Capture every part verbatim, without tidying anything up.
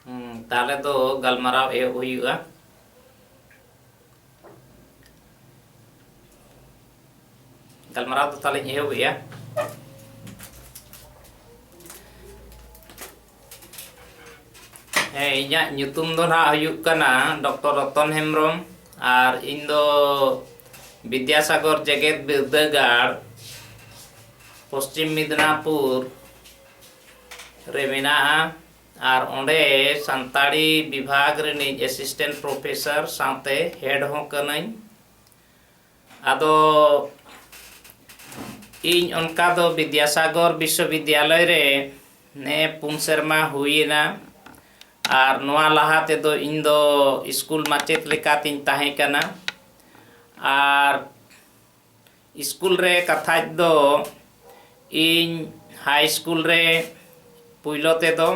ᱦᱩᱸ, ᱛᱟᱦᱞᱮ ᱫᱚ ᱜᱟᱞᱢᱟᱨᱟᱣ ᱮᱦᱚᱵ ᱦᱩᱭᱩᱜᱼᱟ᱾ ᱜᱟᱞᱢᱟᱨᱟᱣ ᱫᱚ ᱛᱟᱦᱞᱮᱧ ᱮᱦᱚᱵᱮᱜᱼᱟ᱾ ᱦᱮᱸ, ᱤᱧᱟᱹᱜ ᱧᱩᱛᱩᱢ ᱫᱚ ᱱᱟᱦᱟᱜ ᱦᱩᱭᱩᱜ ᱠᱟᱱᱟ ᱰᱚᱠᱴᱚᱨ ᱨᱚᱛᱚᱱ ᱦᱮᱢᱵᱨᱚᱢ, ᱟᱨ ᱤᱧ ᱫᱚ ᱵᱤᱫᱽᱭᱟᱥᱟᱜᱚᱨ ᱡᱮᱜᱮᱛ ᱵᱤᱨᱫᱟᱹᱜᱟᱲ, ᱯᱚᱥᱪᱤᱢ ᱢᱤᱫᱽᱱᱟᱯᱩᱨ ᱨᱮ ᱢᱮᱱᱟᱜᱼᱟ, ᱟᱨ ᱚᱸᱰᱮ ᱥᱟᱱᱛᱟᱲᱤ ᱵᱤᱵᱷᱟᱜᱽ ᱨᱤᱱᱤᱡ assistant professor ᱥᱟᱶᱛᱮ head ᱦᱚᱸ ᱠᱟᱹᱱᱟᱹᱧ᱾ ᱟᱫᱚ ᱤᱧ ᱚᱱᱠᱟ ᱫᱚ ᱵᱤᱫᱽᱭᱟᱥᱟᱜᱚᱨ ᱵᱤᱥᱥᱚᱵᱤᱫᱽᱭᱟᱞᱚᱭ ᱨᱮ ᱱᱮ ᱯᱩᱱ ᱥᱮᱨᱢᱟ ᱦᱩᱭᱮᱱᱟ, ᱟᱨ ᱱᱚᱣᱟ ᱞᱟᱦᱟ ᱛᱮᱫᱚ ᱤᱧ ᱫᱚ ᱥᱠᱩᱞ ᱢᱟᱪᱮᱫ ᱞᱮᱠᱟᱛᱤᱧ ᱛᱟᱦᱮᱸ ᱠᱟᱱᱟ᱾ ᱟᱨ ᱥᱠᱩᱞ ᱨᱮ ᱠᱟᱛᱷᱟᱡ ᱫᱚ ᱤᱧ high school ᱨᱮ ᱯᱩᱭᱞᱳ ᱛᱮᱫᱚ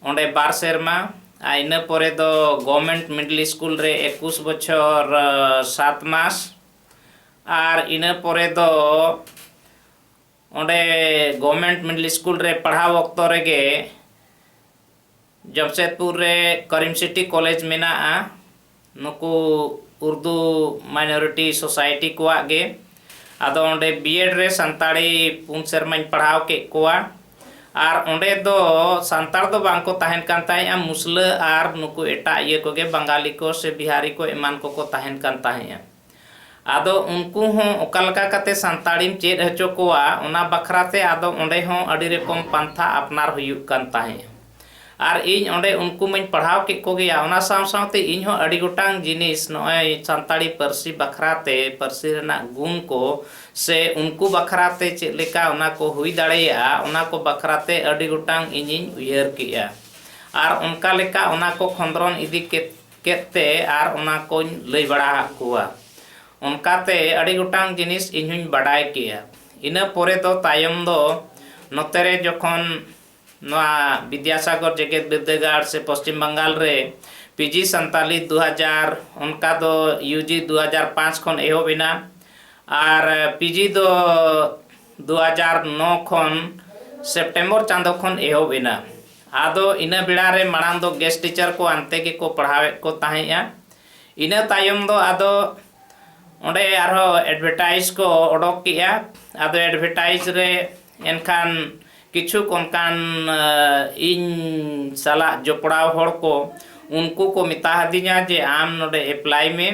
ᱚᱸᱰᱮ ᱵᱟᱨ ᱥᱮᱨᱢᱟ, ᱟᱨ ᱤᱱᱟᱹ ᱯᱚᱨᱮ ᱫᱚ government middle school ᱨᱮ ᱮᱠᱩᱥ ᱵᱚᱪᱷᱚᱨ, ᱟ, ᱥᱟᱛ ᱢᱟᱥ, ᱟᱨ ᱤᱱᱟᱹ ᱯᱚᱨᱮ ᱫᱚ ᱚᱸᱰᱮ government middle school ᱨᱮ ᱯᱟᱲᱦᱟᱣ ᱚᱠᱛᱚ ᱨᱮᱜᱮ ᱡᱟᱢᱥᱮᱫᱽᱯᱩᱨ ᱨᱮ ᱠᱚᱨᱤᱢ ᱥᱤᱴᱤ ᱠᱚᱞᱮᱡᱽ ᱢᱮᱱᱟᱜᱼᱟ, ᱱᱩᱠᱩ ᱩᱨᱫᱩ minority society ᱠᱚᱣᱟᱜ ᱜᱮ᱾ ᱟᱫᱚ ᱚᱸᱰᱮ B.Ed ᱨᱮ ᱥᱟᱱᱛᱟᱲᱤ ᱯᱩᱱ ᱥᱮᱨᱢᱟᱧ ᱯᱟᱲᱦᱟᱣ ᱠᱮᱫ ᱠᱚᱣᱟ᱾ ᱟᱨ ᱚᱸᱰᱮ ᱫᱚ ᱥᱟᱱᱛᱟᱲ ᱫᱚ ᱵᱟᱝ ᱠᱚ ᱛᱟᱦᱮᱱ ᱠᱟᱱ ᱛᱟᱦᱮᱸᱫᱼᱟ, ᱢᱩᱥᱞᱟᱹ ᱟᱨ ᱱᱩᱠᱩ ᱮᱴᱟᱜ ᱤᱭᱟᱹ ᱠᱚᱜᱮ, ᱵᱟᱝᱜᱟᱞᱤ ᱠᱚ ᱥᱮ ᱵᱤᱦᱟᱨᱤ ᱠᱚ ᱮᱢᱟᱱ ᱠᱚᱠᱚ ᱛᱟᱦᱮᱱ ᱠᱟᱱ ᱛᱟᱦᱮᱸᱫᱼᱟ᱾ ᱟᱫᱚ ᱩᱱᱠᱩ ᱦᱚᱸ ᱚᱠᱟ ᱞᱮᱠᱟ ᱠᱟᱛᱮ ᱥᱟᱱᱛᱟᱲᱤᱢ ᱪᱮᱫ ᱦᱚᱪᱚ ᱠᱚᱣᱟ, ᱚᱱᱟ ᱵᱟᱠᱷᱨᱟ ᱛᱮ ᱟᱫᱚ ᱚᱸᱰᱮ ᱦᱚᱸ ᱟᱹᱰᱤ ᱨᱚᱠᱚᱢ ᱯᱟᱱᱛᱷᱟ ᱟᱯᱱᱟᱨ ᱦᱩᱭᱩᱜ ᱠᱟᱱ ᱛᱟᱦᱮᱸᱫ᱾ ᱟᱨ ᱤᱧ ᱚᱸᱰᱮ ᱩᱱᱠᱩ ᱢᱟᱧ ᱯᱟᱲᱦᱟᱣ ᱠᱮᱫ ᱠᱚᱜᱮᱭᱟ, ᱚᱱᱟ ᱥᱟᱶ ᱥᱟᱶᱛᱮ ᱤᱧ ᱦᱚᱸ ᱟᱹᱰᱤ ᱜᱚᱴᱟᱝ ᱡᱤᱱᱤᱥ ᱱᱚᱜᱼᱚᱭ ᱥᱟᱱᱛᱟᱲᱤ ᱯᱟᱹᱨᱥᱤ ᱵᱟᱠᱷᱨᱟ ᱛᱮ, ᱯᱟᱹᱨᱥᱤ ᱨᱮᱱᱟᱜ ᱜᱩᱱ ᱠᱚ ᱥᱮ ᱩᱱᱠᱩ ᱵᱟᱠᱷᱨᱟ ᱛᱮ ᱪᱮᱫ ᱞᱮᱠᱟ ᱚᱱᱟ ᱠᱚ ᱦᱩᱭ ᱫᱟᱲᱮᱭᱟᱜᱼᱟ, ᱚᱱᱟ ᱠᱚ ᱵᱟᱠᱷᱨᱟ ᱛᱮ ᱟᱹᱰᱤ ᱜᱚᱴᱟᱝ ᱤᱧᱤᱧ ᱩᱭᱦᱟᱹᱨ ᱠᱮᱜᱼᱟ᱾ ᱟᱨ ᱚᱱᱠᱟ ᱞᱮᱠᱟ ᱚᱱᱟ ᱠᱚ ᱠᱷᱚᱸᱫᱽᱨᱚᱱ ᱤᱫᱤ ᱠᱮᱫ, ᱠᱮᱫ ᱛᱮ ᱟᱨ ᱚᱱᱟ ᱠᱚᱧ ᱞᱟᱹᱭ ᱵᱟᱲᱟ ᱟᱫ ᱠᱚᱣᱟ᱾ ᱚᱱᱠᱟᱛᱮ ᱟᱹᱰᱤ ᱜᱚᱴᱟᱝ ᱡᱤᱱᱤᱥ ᱤᱧ ᱦᱚᱧ ᱵᱟᱰᱟᱭ ᱠᱮᱜᱼᱟ᱾ ᱤᱱᱟᱹ ᱯᱚᱨᱮ ᱫᱚ, ᱛᱟᱭᱚᱢ ᱫᱚ ᱱᱚᱛᱮ ᱨᱮ ᱡᱚᱠᱷᱚᱱ ᱱᱚᱣᱟ ᱵᱤᱫᱽᱭᱟᱥᱟᱜᱚᱨ ᱡᱮᱜᱮᱛ ᱵᱤᱨᱫᱟᱹᱜᱟᱲ ᱥᱮ ᱯᱚᱥᱪᱤᱢ ᱵᱟᱝᱜᱟᱞ ᱨᱮ PG ᱥᱟᱱᱛᱟᱞᱤ ᱫᱩ ᱦᱟᱡᱟᱨ, ᱚᱱᱠᱟ ᱫᱚ UG ᱫᱩ ᱦᱟᱡᱟᱨ ᱯᱟᱸᱪ ᱠᱷᱚᱱ ᱮᱦᱚᱵ ᱮᱱᱟ, ᱟᱨ PG ᱫᱚ ᱫᱩ ᱦᱟᱡᱟᱨ ᱱᱚ ᱠᱷᱚᱱ, ᱥᱮᱯᱴᱮᱢᱵᱚᱨ ᱪᱟᱸᱫᱚ ᱠᱷᱚᱱ ᱮᱦᱚᱵ ᱮᱱᱟ᱾ ᱟᱫᱚ ᱤᱱᱟᱹ ᱵᱮᱲᱟ ᱨᱮ ᱢᱟᱲᱟᱝ ᱫᱚ ᱜᱮᱥᱴ ᱴᱤᱪᱟᱨ ᱠᱚ ᱟᱱᱛᱮ ᱜᱮᱠᱚ ᱯᱟᱲᱦᱟᱣᱮᱫ ᱠᱚ ᱛᱟᱦᱮᱸᱫᱼᱟ᱾ ᱤᱱᱟᱹ ᱛᱟᱭᱚᱢ ᱫᱚ ᱟᱫᱚ ᱚᱸᱰᱮ ᱟᱨᱦᱚᱸ ᱮᱰᱵᱷᱮᱴᱟᱭᱤᱡᱽ ᱠᱚ ᱚᱰᱚᱠ ᱠᱮᱜᱼᱟ᱾ ᱟᱫᱚ ᱮᱰᱵᱷᱮᱴᱟᱭᱤᱡᱽ ᱨᱮ ᱮᱱᱠᱷᱟᱱ ᱠᱤᱪᱷᱩ ᱚᱱᱠᱟᱱ ᱤᱧ ᱥᱟᱞᱟᱜ ᱡᱚᱯᱲᱟᱣ ᱦᱚᱲ ᱠᱚ, ᱩᱱᱠᱩ ᱠᱚ ᱢᱮᱛᱟ ᱦᱟᱫᱤᱧᱟ ᱡᱮ ᱟᱢ ᱱᱚᱰᱮ ᱮᱯᱞᱟᱭ ᱢᱮ,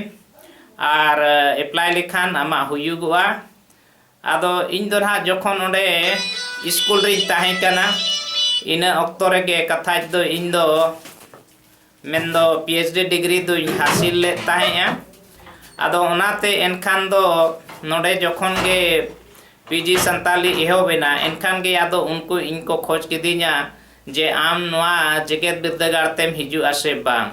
ᱟᱨ ᱮᱯᱞᱟᱭ ᱞᱮᱠᱷᱟᱱ ᱟᱢᱟᱜ ᱦᱩᱭᱩᱜᱚᱜᱼᱟ᱾ ᱟᱫᱚ ᱤᱧ ᱫᱚ ᱱᱟᱦᱟᱜ ᱡᱚᱠᱷᱚᱱ ᱚᱸᱰᱮ ᱥᱠᱩᱞ ᱨᱤᱧ ᱛᱟᱦᱮᱸ ᱠᱟᱱᱟ, ᱤᱱᱟᱹ ᱚᱠᱛᱚ ᱨᱮᱜᱮ ᱠᱟᱛᱷᱟᱡ ᱫᱚ ᱤᱧ ᱫᱚ ᱢᱮᱱᱫᱚ ᱯᱤ ᱮᱭᱤᱪ ᱰᱤ ᱰᱤᱜᱽᱨᱤ ᱫᱚᱧ ᱦᱟᱹᱥᱤᱞ ᱞᱮᱫ ᱛᱟᱦᱮᱸᱫᱼᱟ᱾ ᱟᱫᱚ ᱚᱱᱟᱛᱮ ᱮᱱᱠᱷᱟᱱ ᱫᱚ ᱱᱚᱰᱮ ᱡᱚᱠᱷᱚᱱ ᱜᱮ ᱯᱤ ᱡᱤ ᱥᱟᱱᱛᱟᱞᱤ ᱮᱦᱚᱵ ᱮᱱᱟ, ᱮᱱᱠᱷᱟᱱ ᱜᱮ ᱟᱫᱚ ᱩᱱᱠᱩ ᱤᱧ ᱠᱚ ᱠᱷᱚᱡᱽ ᱠᱤᱫᱤᱧᱟ ᱡᱮ ᱟᱢ ᱱᱚᱣᱟ ᱡᱮᱜᱮᱛ ᱵᱤᱨᱫᱟᱹᱜᱟᱲ ᱛᱮᱢ ᱦᱤᱡᱩᱜᱼᱟ ᱥᱮ ᱵᱟᱝ᱾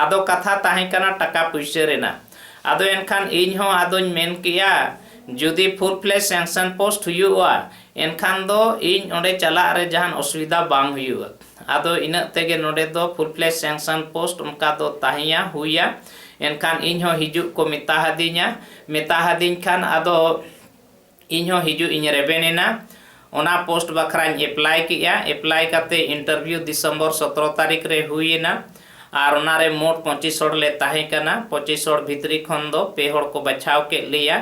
ᱟᱫᱚ ᱠᱟᱛᱷᱟ ᱛᱟᱦᱮᱸ ᱠᱟᱱᱟ ᱴᱟᱠᱟ ᱯᱩᱭᱥᱟᱹ ᱨᱮᱱᱟᱜ᱾ ᱟᱫᱚ ᱮᱱᱠᱷᱟᱱ ᱤᱧ ᱦᱚᱸ ᱟᱫᱚᱧ ᱢᱮᱱ ᱠᱮᱜᱼᱟ, ᱡᱩᱫᱤ ᱯᱷᱩᱞ ᱯᱷᱞᱮᱡᱽ ᱥᱮᱝᱥᱚᱱ ᱯᱳᱥᱴ ᱦᱩᱭᱩᱜᱼᱟ, ᱮᱱᱠᱷᱟᱱ ᱫᱚ ᱤᱧ ᱚᱸᱰᱮ ᱪᱟᱞᱟᱜ ᱨᱮ ᱡᱟᱦᱟᱱ ᱚᱥᱩᱵᱤᱫᱷᱟ ᱵᱟᱝ ᱦᱩᱭᱩᱜᱼᱟ᱾ ᱟᱫᱚ ᱤᱱᱟᱹᱜ ᱛᱮᱜᱮ ᱱᱚᱰᱮ ᱫᱚ ᱯᱷᱩᱞ ᱯᱷᱞᱮᱡᱽ ᱥᱮᱝᱥᱚᱱ ᱯᱳᱥᱴ ᱚᱱᱠᱟ ᱫᱚ ᱛᱟᱦᱮᱸᱭᱟ, ᱦᱩᱭᱟ᱾ ᱮᱱᱠᱷᱟᱱ ᱤᱧ ᱦᱚᱸ ᱦᱤᱡᱩᱜ ᱠᱚ ᱢᱮᱛᱟ ᱦᱟᱫᱤᱧᱟ᱾ ᱢᱮᱛᱟ ᱦᱟᱫᱤᱧ ᱠᱷᱟᱱ ᱟᱫᱚ ᱤᱧ ᱦᱚᱸ ᱦᱤᱡᱩᱜ ᱤᱧ ᱨᱮᱵᱮᱱ ᱮᱱᱟ᱾ ᱚᱱᱟ ᱯᱳᱥᱴ ᱵᱟᱠᱷᱨᱟᱧ ᱮᱯᱞᱟᱭ ᱠᱮᱜᱼᱟ᱾ ᱮᱯᱞᱟᱭ ᱠᱟᱛᱮ ᱤᱱᱴᱟᱨᱵᱷᱤᱭᱩ ᱰᱤᱥᱮᱢᱵᱚᱨ ᱥᱚᱛᱨᱚ ᱛᱟᱹᱨᱤᱠᱷ ᱨᱮ ᱦᱩᱭ ᱮᱱᱟ᱾ ᱟᱨ ᱚᱱᱟᱨᱮ ᱢᱳᱴ ᱯᱚᱸᱪᱤᱥ ᱦᱚᱲ ᱞᱮ ᱛᱟᱦᱮᱸ ᱠᱟᱱᱟ᱾ ᱯᱚᱸᱪᱤᱥ ᱦᱚᱲ ᱵᱷᱤᱛᱨᱤ ᱠᱷᱚᱱ ᱫᱚ ᱯᱮ ᱦᱚᱲ ᱠᱚ ᱵᱟᱪᱷᱟᱣ ᱠᱮᱫ ᱞᱮᱭᱟ᱾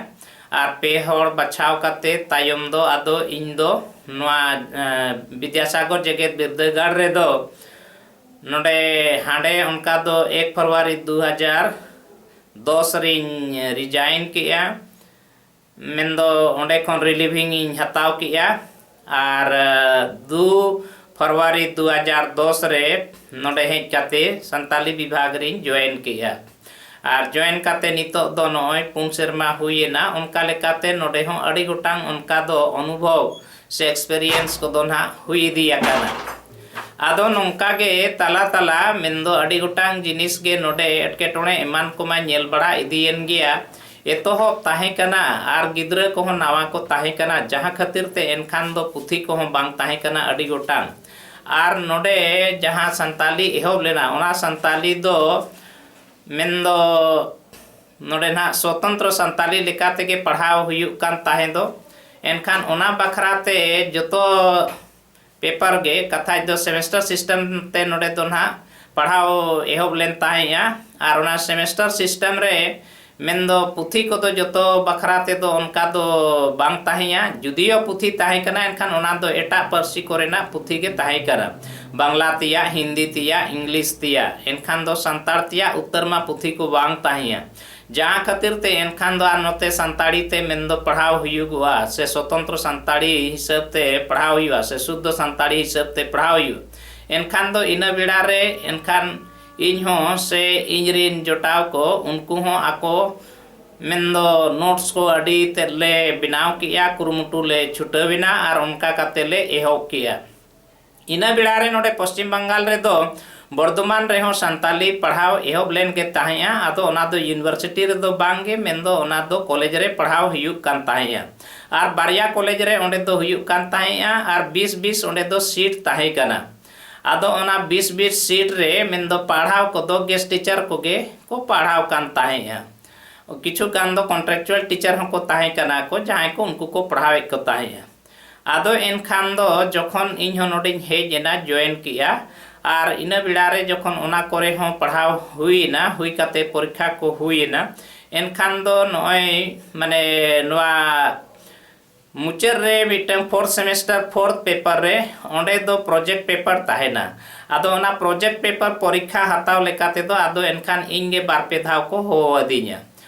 ᱟᱨ ᱯᱮ ᱦᱚᱲ ᱵᱟᱪᱷᱟᱣ ᱠᱟᱛᱮ ᱛᱟᱭᱚᱢ ᱫᱚ ᱟᱫᱚ ᱤᱧ ᱫᱚ ᱱᱚᱣᱟ, ᱮᱸ, ᱵᱤᱫᱽᱭᱟᱥᱟᱜᱚᱨ ᱡᱮᱜᱮᱛ ᱵᱤᱨᱫᱟᱹᱜᱟᱲ ᱨᱮᱫᱚ ᱱᱚᱰᱮ ᱦᱟᱸᱰᱮ ᱚᱱᱠᱟ ᱫᱚ ᱮᱠ ᱯᱷᱮᱵᱽᱨᱩᱣᱟᱨᱤ ᱫᱩ ᱦᱟᱡᱟᱨ ᱫᱚᱥ ᱨᱤᱧ ᱨᱤᱡᱟᱭᱤᱱ ᱠᱮᱜᱼᱟ᱾ ᱢᱮᱱᱫᱚ ᱚᱸᱰᱮ ᱠᱷᱚᱱ ᱨᱤᱞᱤᱵᱷᱤᱝ ᱤᱧ ᱦᱟᱛᱟᱣ ᱠᱮᱜᱼᱟ᱾ ᱟᱨ, ᱮ, ᱫᱩ ᱯᱷᱮᱵᱽᱨᱩᱣᱟᱨᱤ ᱫᱩ ᱦᱟᱡᱟᱨ ᱫᱚᱥ ᱨᱮ ᱱᱚᱰᱮ ᱦᱮᱡ ᱠᱟᱛᱮ ᱥᱟᱱᱛᱟᱞᱤ ᱵᱤᱵᱷᱟᱜᱽ ᱨᱤᱧ ᱡᱚᱭᱮᱱ ᱠᱮᱜᱼᱟ᱾ ᱟᱨ ᱡᱚᱭᱮᱱ ᱠᱟᱛᱮ ᱱᱤᱛᱚᱜ ᱫᱚ ᱱᱚᱜᱼᱚᱭ ᱯᱩᱱ ᱥᱮᱨᱢᱟ ᱦᱩᱭᱮᱱᱟ᱾ ᱚᱱᱠᱟ ᱞᱮᱠᱟᱛᱮ ᱱᱚᱰᱮ ᱦᱚᱸ ᱟᱹᱰᱤ ᱜᱚᱴᱟᱝ ᱚᱱᱠᱟ ᱫᱚ ᱚᱱᱩᱵᱷᱚᱵᱽ ᱥᱮ ᱮᱠᱥᱯᱮᱨᱤᱭᱮᱱᱥ ᱠᱚᱫᱚ ᱱᱟᱦᱟᱜ ᱦᱩᱭ ᱤᱫᱤ ᱟᱠᱟᱱᱟ᱾ ᱟᱫᱚ ᱱᱚᱝᱠᱟ ᱜᱮ ᱛᱟᱞᱟ ᱛᱟᱞᱟ ᱢᱮᱱᱫᱚ ᱟᱹᱰᱤ ᱜᱚᱴᱟᱝ ᱡᱤᱱᱤᱥ ᱜᱮ ᱱᱚᱰᱮ ᱮᱴᱠᱮᱴᱚᱬᱮ ᱮᱢᱟᱱ ᱠᱚᱢᱟ ᱧᱮᱞ ᱵᱟᱲᱟ ᱤᱫᱤᱭᱮᱱ ᱜᱮᱭᱟ᱾ ᱮᱛᱚᱦᱚᱵ ᱛᱟᱦᱮᱸ ᱠᱟᱱᱟ ᱟᱨ ᱜᱤᱫᱽᱨᱟᱹ ᱠᱚᱦᱚᱸ ᱱᱟᱣᱟ ᱠᱚ ᱛᱟᱦᱮᱸ ᱠᱟᱱᱟ, ᱡᱟᱦᱟᱸ ᱠᱷᱟᱹᱛᱤᱨ ᱛᱮ ᱮᱱᱠᱷᱟᱱ ᱫᱚ ᱯᱩᱛᱷᱤ ᱠᱚᱦᱚᱸ ᱵᱟᱝ ᱛᱟᱦᱮᱸ ᱠᱟᱱᱟ ᱟᱹᱰᱤ ᱜᱚᱴᱟᱝ᱾ ᱟᱨ ᱱᱚᱰᱮ ᱡᱟᱦᱟᱸ ᱥᱟᱱᱛᱟᱞᱤ ᱮᱦᱚᱵ ᱞᱮᱱᱟ, ᱚᱱᱟ ᱥᱟᱱᱛᱟᱞᱤ ᱫᱚ ᱢᱮᱱᱫᱚ ᱱᱚᱰᱮ ᱱᱟᱦᱟᱜ ᱥᱚᱛᱚᱱᱛᱨᱚ ᱥᱟᱱᱛᱟᱞᱤ ᱞᱮᱠᱟ ᱛᱮᱜᱮ ᱯᱟᱲᱦᱟᱣ ᱦᱩᱭᱩᱜ ᱠᱟᱱ ᱛᱟᱦᱮᱸ ᱫᱚ᱾ ᱮᱱᱠᱷᱟᱱ ᱚᱱᱟ ᱵᱟᱠᱷᱨᱟ ᱛᱮ ᱡᱚᱛᱚ ᱯᱮᱯᱟᱨ ᱜᱮ ᱠᱟᱛᱷᱟᱡ ᱫᱚ ᱥᱮᱢᱮᱥᱴᱟᱨ ᱥᱤᱥᱴᱮᱢ ᱛᱮ ᱱᱚᱰᱮ ᱫᱚ ᱱᱟᱦᱟᱜ ᱯᱟᱲᱦᱟᱣ ᱮᱦᱚᱵ ᱞᱮᱱ ᱛᱟᱦᱮᱸᱫᱼᱟ᱾ ᱟᱨ ᱚᱱᱟ ᱥᱮᱢᱮᱥᱴᱟᱨ ᱥᱤᱥᱴᱮᱢ ᱨᱮ ᱢᱮᱱᱫᱚ ᱯᱩᱛᱷᱤ ᱠᱚᱫᱚ ᱡᱚᱛᱚ ᱵᱟᱠᱷᱨᱟ ᱛᱮᱫᱚ ᱚᱱᱠᱟ ᱫᱚ ᱵᱟᱝ ᱛᱟᱦᱮᱸᱭᱟ᱾ ᱡᱩᱫᱤᱭᱳ ᱯᱩᱛᱷᱤ ᱛᱟᱦᱮᱸ ᱠᱟᱱᱟ, ᱮᱱᱠᱷᱟᱱ ᱚᱱᱟ ᱫᱚ ᱮᱴᱟᱜ ᱯᱟᱹᱨᱥᱤ ᱠᱚᱨᱮᱱᱟᱜ ᱯᱩᱛᱷᱤ ᱜᱮ ᱛᱟᱦᱮᱸ ᱠᱟᱱᱟ, ᱵᱟᱝᱞᱟ ᱛᱮᱭᱟᱜ, ᱦᱤᱱᱫᱤ ᱛᱮᱭᱟᱜ, ᱤᱝᱞᱤᱥ ᱛᱮᱭᱟᱜ᱾ ᱮᱱᱠᱷᱟᱱ ᱫᱚ ᱥᱟᱱᱛᱟᱲ ᱛᱮᱭᱟᱜ ᱩᱛᱟᱹᱨ ᱢᱟ ᱯᱩᱛᱷᱤ ᱠᱚ ᱵᱟᱝ ᱛᱟᱦᱮᱸᱭᱟ, ᱡᱟᱦᱟᱸ ᱠᱷᱟᱹᱛᱤᱨ ᱛᱮ ᱮᱱᱠᱷᱟᱱ ᱫᱚ ᱟᱨ ᱱᱚᱛᱮ ᱥᱟᱱᱛᱟᱲᱤ ᱛᱮ ᱢᱮᱱᱫᱚ ᱯᱟᱲᱦᱟᱣ ᱦᱩᱭᱩᱜᱚᱜᱼᱟ, ᱥᱮ ᱥᱚᱛᱚᱱᱛᱨᱚ ᱥᱟᱱᱛᱟᱲᱤ ᱦᱤᱥᱟᱹᱵ ᱛᱮ ᱯᱟᱲᱦᱟᱣ ᱦᱩᱭᱩᱜᱼᱟ, ᱥᱮ ᱥᱩᱫᱽᱫᱷᱚ ᱥᱟᱱᱛᱟᱲᱤ ᱦᱤᱥᱟᱹᱵ ᱛᱮ ᱯᱟᱲᱦᱟᱣ ᱦᱩᱭᱩᱜᱼᱟ᱾ ᱮᱱᱠᱷᱟᱱ ᱫᱚ ᱤᱱᱟᱹ ᱵᱮᱲᱟ ᱨᱮ ᱮᱱᱠᱷᱟᱱ ᱤᱧ ᱦᱚᱸ ᱥᱮ ᱤᱧ ᱨᱤᱱ ᱡᱚᱴᱟᱣ ᱠᱚ, ᱩᱱᱠᱩ ᱦᱚᱸ ᱟᱠᱚ ᱢᱮᱱᱫᱚ ᱱᱳᱴᱥ ᱠᱚ ᱟᱹᱰᱤ ᱛᱮᱫ ᱞᱮ ᱵᱮᱱᱟᱣ ᱠᱮᱜᱼᱟ, ᱠᱩᱨᱩᱢᱩᱴᱩ ᱞᱮ ᱪᱷᱩᱴᱟᱹᱣ ᱮᱱᱟ ᱟᱨ ᱚᱱᱠᱟ ᱠᱟᱛᱮ ᱞᱮ ᱮᱦᱚᱵ ᱠᱮᱜᱼᱟ᱾ ᱤᱱᱟᱹ ᱵᱮᱲᱟ ᱨᱮ ᱱᱚᱰᱮ ᱯᱚᱥᱪᱤᱢ ᱵᱟᱝᱜᱟᱞ ᱨᱮᱫᱚ ᱵᱚᱨᱫᱷᱚᱢᱟᱱ ᱨᱮᱦᱚᱸ ᱥᱟᱱᱛᱟᱞᱤ ᱯᱟᱲᱦᱟᱣ ᱮᱦᱚᱵ ᱞᱮᱱ ᱜᱮ ᱛᱟᱦᱮᱸᱫᱼᱟ᱾ ᱟᱫᱚ ᱚᱱᱟ ᱫᱚ ᱤᱭᱩᱱᱤᱵᱷᱟᱨᱥᱤᱴᱤ ᱨᱮᱫᱚ ᱵᱟᱝ ᱜᱮ, ᱢᱮᱱᱫᱚ ᱚᱱᱟ ᱫᱚ ᱠᱚᱞᱮᱡᱽ ᱨᱮ ᱯᱟᱲᱦᱟᱣ ᱦᱩᱭᱩᱜ ᱠᱟᱱ ᱛᱟᱦᱮᱸᱫᱼᱟ᱾ ᱟᱨ ᱵᱟᱨᱭᱟ ᱠᱚᱞᱮᱡᱽ ᱨᱮ ᱚᱸᱰᱮ ᱫᱚ ᱦᱩᱭᱩᱜ ᱠᱟᱱ ᱛᱟᱦᱮᱸᱫᱼᱟ, ᱟᱨ ᱵᱤᱥ ᱵᱤᱥ ᱚᱸᱰᱮ ᱫᱚ ᱥᱤᱴ ᱛᱟᱦᱮᱸ ᱠᱟᱱᱟ᱾ ᱟᱫᱚ ᱚᱱᱟ ᱵᱤᱥ ᱵᱤᱥ ᱥᱤᱴ ᱨᱮ ᱢᱮᱱᱫᱚ ᱯᱟᱲᱦᱟᱣ ᱠᱚᱫᱚ ᱜᱮᱥᱴ ᱴᱤᱪᱟᱨ ᱠᱚᱜᱮ ᱠᱚ ᱯᱟᱲᱦᱟᱣ ᱠᱟᱱ ᱛᱟᱦᱮᱸᱫᱼᱟ᱾ ᱠᱤᱪᱷᱩ ᱜᱟᱱ ᱫᱚ ᱠᱚᱱᱴᱨᱟᱠᱪᱩᱣᱟᱞ ᱴᱤᱪᱟᱨ ᱦᱚᱸᱠᱚ ᱛᱟᱦᱮᱸ ᱠᱟᱱᱟ ᱠᱚ, ᱡᱟᱦᱟᱸᱭ ᱠᱚ ᱩᱱᱠᱩ ᱠᱚ ᱯᱟᱲᱦᱟᱣᱮᱫ ᱠᱚ ᱛᱟᱦᱮᱸᱫᱼᱟ᱾ ᱟᱫᱚ ᱮᱱᱠᱷᱟᱱ ᱫᱚ ᱡᱚᱠᱷᱚᱱ ᱤᱧ ᱦᱚᱸ ᱱᱚᱰᱮᱧ ᱦᱮᱡ ᱮᱱᱟ, ᱡᱚᱭᱮᱱ ᱠᱮᱜᱼᱟ, ᱟᱨ ᱤᱱᱟᱹ ᱵᱮᱲᱟ ᱨᱮ ᱡᱚᱠᱷᱚᱱ ᱚᱱᱟ ᱠᱚᱨᱮ ᱦᱚᱸ ᱯᱟᱲᱦᱟᱣ ᱦᱩᱭᱮᱱᱟ, ᱦᱩᱭ ᱠᱟᱛᱮ ᱯᱚᱨᱤᱠᱠᱷᱟ ᱠᱚ ᱦᱩᱭᱮᱱᱟ, ᱮᱱᱠᱷᱟᱱ ᱫᱚ ᱱᱚᱜᱼᱚᱭ ᱢᱟᱱᱮ ᱱᱚᱣᱟ ᱢᱩᱪᱟᱹᱫ ᱨᱮ ᱢᱤᱫᱴᱟᱝ ᱯᱷᱳᱨᱛᱷ ᱥᱮᱢᱮᱥᱴᱟᱨ ᱯᱷᱳᱨᱛᱷ ᱯᱮᱯᱟᱨ ᱨᱮ ᱚᱸᱰᱮ ᱫᱚ ᱯᱨᱚᱡᱮᱠᱴ ᱯᱮᱯᱟᱨ ᱛᱟᱦᱮᱱᱟ᱾ ᱟᱫᱚ ᱚᱱᱟ ᱯᱨᱚᱡᱮᱠᱴ ᱯᱮᱯᱟᱨ ᱯᱚᱨᱤᱠᱠᱷᱟ ᱦᱟᱛᱟᱣ ᱞᱮᱠᱟ ᱛᱮᱫᱚ ᱟᱫᱚ ᱮᱱᱠᱷᱟᱱ ᱤᱧ ᱜᱮ ᱵᱟᱨ ᱯᱮ ᱫᱷᱟᱣ ᱠᱚ ᱦᱚᱦᱚ ᱟᱹᱫᱤᱧᱟ᱾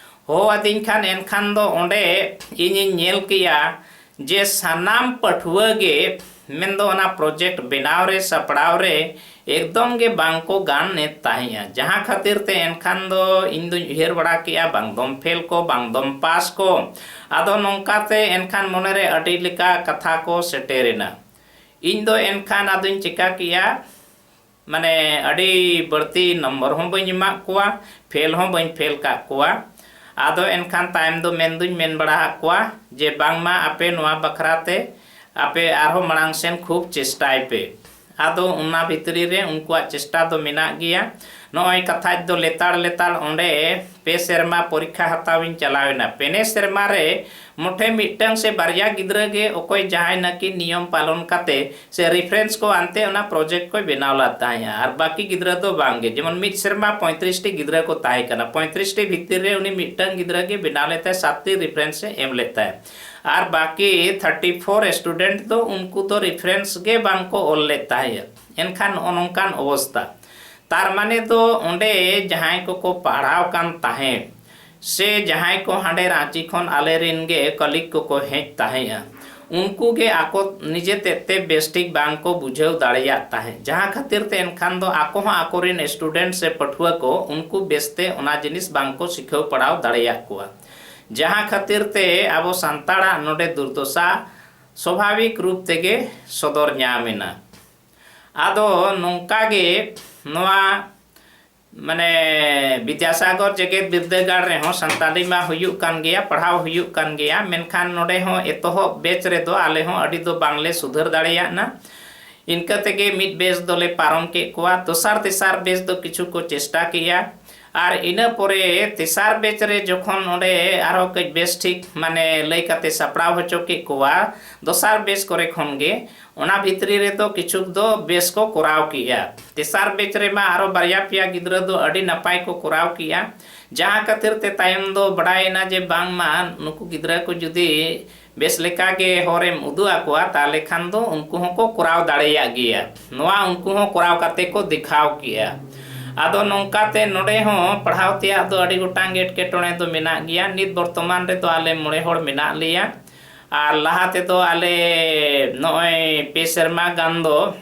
ᱦᱚᱦᱚ ᱟᱹᱫᱤᱧ ᱠᱷᱟᱱ ᱮᱱᱠᱷᱟᱱ ᱫᱚ ᱚᱸᱰᱮ ᱤᱧᱤᱧ ᱧᱮᱞ ᱠᱮᱜᱼᱟ ᱡᱮ ᱥᱟᱱᱟᱢ ᱯᱟᱹᱴᱷᱩᱣᱟᱹ ᱜᱮ ᱢᱮᱱᱫᱚ ᱚᱱᱟ ᱯᱨᱚᱡᱮᱠᱴ ᱵᱮᱱᱟᱣ ᱨᱮ, ᱥᱟᱯᱲᱟᱣ ᱨᱮ ᱮᱠᱫᱚᱢ ᱜᱮ ᱵᱟᱝ ᱠᱚ ᱜᱟᱱ ᱮᱫ ᱛᱟᱦᱮᱸᱫᱼᱟ, ᱡᱟᱦᱟᱸ ᱠᱷᱟᱹᱛᱤᱨ ᱛᱮ ᱮᱱᱠᱷᱟᱱ ᱫᱚ ᱤᱧ ᱫᱩᱧ ᱩᱭᱦᱟᱹᱨ ᱵᱟᱲᱟ ᱠᱮᱜᱼᱟ, ᱵᱟᱝ ᱫᱚᱢ ᱯᱷᱮᱞ ᱠᱚ, ᱵᱟᱝ ᱫᱚᱢ ᱯᱟᱥ ᱠᱚ᱾ ᱟᱫᱚ ᱱᱚᱝᱠᱟ ᱛᱮ ᱮᱱᱠᱷᱟᱱ ᱢᱚᱱᱮ ᱨᱮ ᱟᱹᱰᱤ ᱞᱮᱠᱟ ᱠᱟᱛᱷᱟ ᱠᱚ ᱥᱮᱴᱮᱨ ᱮᱱᱟ᱾ ᱤᱧ ᱫᱚ ᱮᱱᱠᱷᱟᱱ ᱟᱫᱚᱧ ᱪᱮᱠᱟ ᱠᱮᱜᱼᱟ, ᱢᱟᱱᱮ ᱟᱹᱰᱤ ᱵᱟᱹᱲᱛᱤ ᱱᱚᱢᱵᱚᱨ ᱦᱚᱸ ᱵᱟᱹᱧ ᱮᱢᱟᱜ ᱠᱚᱣᱟ, ᱯᱷᱮᱞ ᱦᱚᱸ ᱵᱟᱹᱧ ᱯᱷᱮᱞ ᱠᱟᱜ ᱠᱚᱣᱟ᱾ ᱟᱫᱚ ᱮᱱᱠᱷᱟᱱ ᱛᱟᱭᱚᱢ ᱫᱚ ᱢᱮᱱ ᱫᱩᱧ ᱢᱮᱱ ᱵᱟᱲᱟ ᱟᱫ ᱠᱚᱣᱟ ᱡᱮ ᱵᱟᱝᱢᱟ ᱟᱯᱮ ᱱᱚᱣᱟ ᱵᱟᱠᱷᱨᱟ ᱛᱮ ᱟᱯᱮ ᱟᱨᱦᱚᱸ ᱢᱟᱲᱟᱝ ᱥᱮᱱ ᱠᱷᱩᱵ ᱪᱮᱥᱴᱟᱭ ᱯᱮ᱾ ᱟᱫᱚ ᱚᱱᱟ ᱵᱷᱤᱛᱨᱤ ᱨᱮ ᱩᱱᱠᱩᱣᱟᱜ ᱪᱮᱥᱴᱟ ᱫᱚ ᱢᱮᱱᱟᱜ ᱜᱮᱭᱟ᱾ ᱱᱚᱜᱼᱚᱭ ᱠᱟᱛᱷᱟ ᱫᱚ ᱞᱮᱛᱟᱲ ᱞᱮᱛᱟᱲ ᱚᱸᱰᱮ ᱯᱮ ᱥᱮᱨᱢᱟ ᱯᱚᱨᱤᱠᱠᱷᱟ ᱦᱟᱛᱟᱣᱤᱧ ᱪᱟᱞᱟᱣ ᱮᱱᱟ᱾ ᱯᱮᱱᱮ ᱥᱮᱨᱢᱟ ᱨᱮ ᱢᱚᱴᱷᱮ ᱢᱤᱫᱴᱟᱝ ᱥᱮ ᱵᱟᱨᱭᱟ ᱜᱤᱫᱽᱨᱟᱹ ᱜᱮ ᱚᱠᱚᱭ ᱡᱟᱦᱟᱸᱭ ᱱᱟᱹᱠᱤ ᱱᱤᱭᱚᱢ ᱯᱟᱞᱚᱱ ᱠᱟᱛᱮ ᱥᱮ ᱨᱮᱯᱷᱟᱨᱮᱱᱥ ᱠᱚ ᱟᱱᱛᱮ ᱚᱱᱟ ᱯᱨᱚᱡᱮᱠᱴ ᱠᱚᱭ ᱵᱮᱱᱟᱣ ᱞᱮᱫ ᱛᱟᱦᱮᱸᱜᱼᱟ᱾ ᱟᱨ ᱵᱟᱹᱠᱤ ᱜᱤᱫᱽᱨᱟᱹ ᱫᱚ ᱵᱟᱝ ᱜᱮ᱾ ᱡᱮᱢᱚᱱ ᱢᱤᱫ ᱥᱮᱨᱢᱟ ᱯᱚᱸᱭᱛᱨᱤᱥ ᱴᱤ ᱜᱤᱫᱽᱨᱟᱹ ᱠᱚ ᱛᱟᱦᱮᱸ ᱠᱟᱱᱟ, ᱯᱚᱸᱭᱛᱨᱤᱥ ᱴᱤ ᱵᱷᱤᱛᱤᱨ ᱨᱮ ᱩᱱᱤ ᱢᱤᱫᱴᱟᱝ ᱜᱤᱫᱽᱨᱟᱹ ᱜᱮ ᱵᱮᱱᱟᱣ ᱞᱮᱫ ᱛᱟᱭ, ᱥᱟᱛ ᱴᱤ ᱨᱮᱯᱷᱟᱨᱮᱱᱥ ᱮ ᱮᱢ ᱞᱮᱫ ᱛᱟᱭ᱾ ᱟᱨ ᱵᱟᱹᱠᱤ ᱛᱷᱟᱨᱴᱤ ᱯᱷᱳᱨ ᱥᱴᱩᱰᱮᱱᱴ ᱫᱚ ᱩᱱᱠᱩ ᱫᱚ ᱨᱮᱯᱷᱟᱨᱮᱱᱥ ᱜᱮ ᱵᱟᱝ ᱠᱚ ᱚᱞ ᱞᱮᱫ ᱛᱟᱦᱮᱸᱫ᱾ ᱮᱱᱠᱷᱟᱱ ᱱᱚᱜᱼᱚ ᱱᱚᱝᱠᱟᱱ ᱚᱵᱚᱥᱛᱟ᱾ ᱛᱟᱨ ᱢᱟᱱᱮ ᱫᱚ ᱚᱸᱰᱮ ᱡᱟᱦᱟᱸᱭ ᱠᱚᱠᱚ ᱯᱟᱲᱦᱟᱣ ᱠᱟᱱ ᱛᱟᱦᱮᱸᱫ ᱥᱮ ᱡᱟᱦᱟᱸᱭ ᱠᱚ ᱦᱟᱸᱰᱮ ᱨᱟᱸᱪᱤ ᱠᱷᱚᱱ ᱟᱞᱮ ᱨᱮᱱ ᱜᱮ ᱠᱟᱞᱤᱜᱽ ᱠᱚᱠᱚ ᱦᱮᱡ ᱛᱟᱦᱮᱸᱫᱼᱟ, ᱩᱱᱠᱩ ᱜᱮ ᱟᱠᱚ ᱱᱤᱡᱮ ᱛᱮᱫ ᱛᱮ ᱵᱮᱥ ᱴᱷᱤᱠ ᱵᱟᱝ ᱠᱚ ᱵᱩᱡᱷᱟᱹᱣ ᱫᱟᱲᱮᱭᱟᱜ ᱛᱟᱦᱮᱸᱫ, ᱡᱟᱦᱟᱸ ᱠᱷᱟᱹᱛᱤᱨ ᱛᱮ ᱮᱱᱠᱷᱟᱱ ᱫᱚ ᱟᱠᱚ ᱦᱚᱸ ᱟᱠᱚᱨᱮᱱ ᱥᱴᱩᱰᱮᱱᱴ ᱥᱮ ᱯᱟᱹᱴᱷᱩᱣᱟᱹ ᱠᱚ ᱩᱱᱠᱩ ᱵᱮᱥᱛᱮ ᱚᱱᱟ ᱡᱤᱱᱤᱥ ᱵᱟᱝ ᱠᱚ ᱥᱤᱠᱷᱟᱹᱣ ᱯᱟᱲᱦᱟᱣ ᱫᱟᱲᱮᱭᱟᱜ ᱠᱚᱣᱟ᱾ ᱡᱟᱦᱟᱸ ᱠᱷᱟᱹᱛᱤᱨ ᱛᱮ ᱟᱵᱚ ᱥᱟᱱᱛᱟᱲᱟᱜ ᱱᱚᱰᱮ ᱫᱩᱨᱫᱚᱥᱟ ᱥᱚᱵᱷᱟᱵᱤᱠ ᱨᱩᱯ ᱛᱮᱜᱮ ᱥᱚᱫᱚᱨ ᱧᱟᱢ ᱮᱱᱟ᱾ ᱟᱫᱚ ᱱᱚᱝᱠᱟ ᱜᱮ ᱱᱚᱣᱟ ᱢᱟᱱᱮ ᱵᱤᱫᱽᱭᱟᱥᱟᱜᱚᱨ ᱡᱮᱜᱮᱛ ᱵᱤᱨᱫᱟᱹᱜᱟᱲ ᱨᱮᱦᱚᱸ ᱥᱟᱱᱛᱟᱲᱤ ᱢᱟ ᱦᱩᱭᱩᱜ ᱠᱟᱱ ᱜᱮᱭᱟ, ᱯᱟᱲᱦᱟᱣ ᱦᱩᱭᱩᱜ ᱠᱟᱱ ᱜᱮᱭᱟ, ᱢᱮᱱᱠᱷᱟᱱ ᱱᱚᱰᱮ ᱦᱚᱸ ᱮᱛᱚᱦᱚᱵ ᱵᱮᱪ ᱨᱮᱫᱚ ᱟᱞᱮ ᱦᱚᱸ ᱟᱹᱰᱤ ᱫᱚ ᱵᱟᱝᱞᱮ ᱥᱩᱫᱷᱟᱹᱨ ᱫᱟᱲᱮᱭᱟᱜᱼᱟ᱾ ᱤᱱᱠᱟᱹ ᱛᱮᱜᱮ ᱢᱤᱫ ᱵᱮᱪ ᱫᱚᱞᱮ ᱯᱟᱨᱚᱢ ᱠᱮᱫ ᱠᱚᱣᱟ᱾ ᱫᱚᱥᱟᱨ ᱛᱮᱥᱟᱨ ᱵᱮᱪ ᱫᱚ ᱠᱤᱪᱷᱩ ᱠᱚ ᱪᱮᱥᱴᱟ ᱠᱮᱜᱼᱟ, ᱟᱨ ᱤᱱᱟᱹ ᱯᱚᱨᱮ ᱛᱮᱥᱟᱨ ᱵᱮᱪ ᱨᱮ ᱡᱚᱠᱷᱚᱱ ᱚᱸᱰᱮ ᱟᱨᱦᱚᱸ ᱠᱟᱹᱡ ᱵᱮᱥ ᱴᱷᱤᱠ ᱢᱟᱱᱮ ᱞᱟᱹᱭ ᱠᱟᱛᱮ ᱥᱟᱯᱲᱟᱣ ᱦᱚᱪᱚ ᱠᱮᱫ ᱠᱚᱣᱟ ᱫᱚᱥᱟᱨ ᱵᱮᱪ ᱠᱚᱨᱮ ᱠᱷᱚᱱ ᱜᱮ, ᱚᱱᱟ ᱵᱷᱤᱛᱨᱤ ᱨᱮᱫᱚ ᱠᱤᱪᱷᱩ ᱫᱚ ᱵᱮᱪ ᱠᱚ ᱠᱚᱨᱟᱣ ᱠᱮᱜᱼᱟ᱾ ᱛᱮᱥᱟᱨ ᱵᱮᱪ ᱨᱮᱢᱟ ᱟᱨᱚ ᱵᱟᱨᱭᱟ ᱯᱮᱭᱟ ᱜᱤᱫᱽᱨᱟᱹ ᱫᱚ ᱟᱹᱰᱤ ᱱᱟᱯᱟᱭ ᱠᱚ ᱠᱚᱨᱟᱣ ᱠᱮᱜᱼᱟ, ᱡᱟᱦᱟᱸ ᱠᱷᱟᱹᱛᱤᱨ ᱛᱮ ᱛᱟᱭᱚᱢ ᱫᱚ ᱵᱟᱰᱟᱭᱮᱱᱟ ᱡᱮ ᱵᱟᱝᱢᱟ ᱱᱩᱠᱩ ᱜᱤᱫᱽᱨᱟᱹ ᱠᱚ ᱡᱩᱫᱤ ᱵᱮᱥ ᱞᱮᱠᱟ ᱜᱮ ᱦᱚᱨᱮᱢ ᱩᱫᱩᱜ ᱟᱠᱚᱣᱟ, ᱛᱟᱦᱞᱮ ᱠᱷᱟᱱ ᱫᱚ ᱩᱱᱠᱩ ᱦᱚᱸᱠᱚ ᱠᱚᱨᱟᱣ ᱫᱟᱲᱮᱭᱟᱜ ᱜᱮᱭᱟ᱾ ᱱᱚᱣᱟ ᱩᱱᱠᱩ ᱦᱚᱸ ᱠᱚᱨᱟᱣ ᱠᱟᱛᱮ ᱠᱚ ᱫᱮᱠᱷᱟᱣ ᱠᱮᱜᱼᱟ᱾ ᱟᱫᱚ ᱱᱚᱝᱠᱟᱛᱮ ᱱᱚᱰᱮ ᱦᱚᱸ ᱯᱟᱲᱦᱟᱣ ᱛᱮᱭᱟᱜ ᱫᱚ ᱟᱹᱰᱤ ᱜᱚᱴᱟᱝ ᱜᱮ ᱮᱴᱠᱮᱴᱚᱬᱮ ᱫᱚ ᱢᱮᱱᱟᱜ ᱜᱮᱭᱟ᱾ ᱱᱤᱛ ᱵᱚᱨᱛᱚᱢᱟᱱ ᱨᱮᱫᱚ ᱟᱞᱮ ᱢᱚᱬᱮ ᱦᱚᱲ ᱢᱮᱱᱟᱜ ᱞᱮᱭᱟ᱾ ᱟᱨ ᱞᱟᱦᱟ ᱛᱮᱫᱚ ᱟᱞᱮ ᱱᱚᱜᱼᱚᱭ ᱯᱮ ᱥᱮᱨᱢᱟ ᱜᱟᱱ ᱫᱚ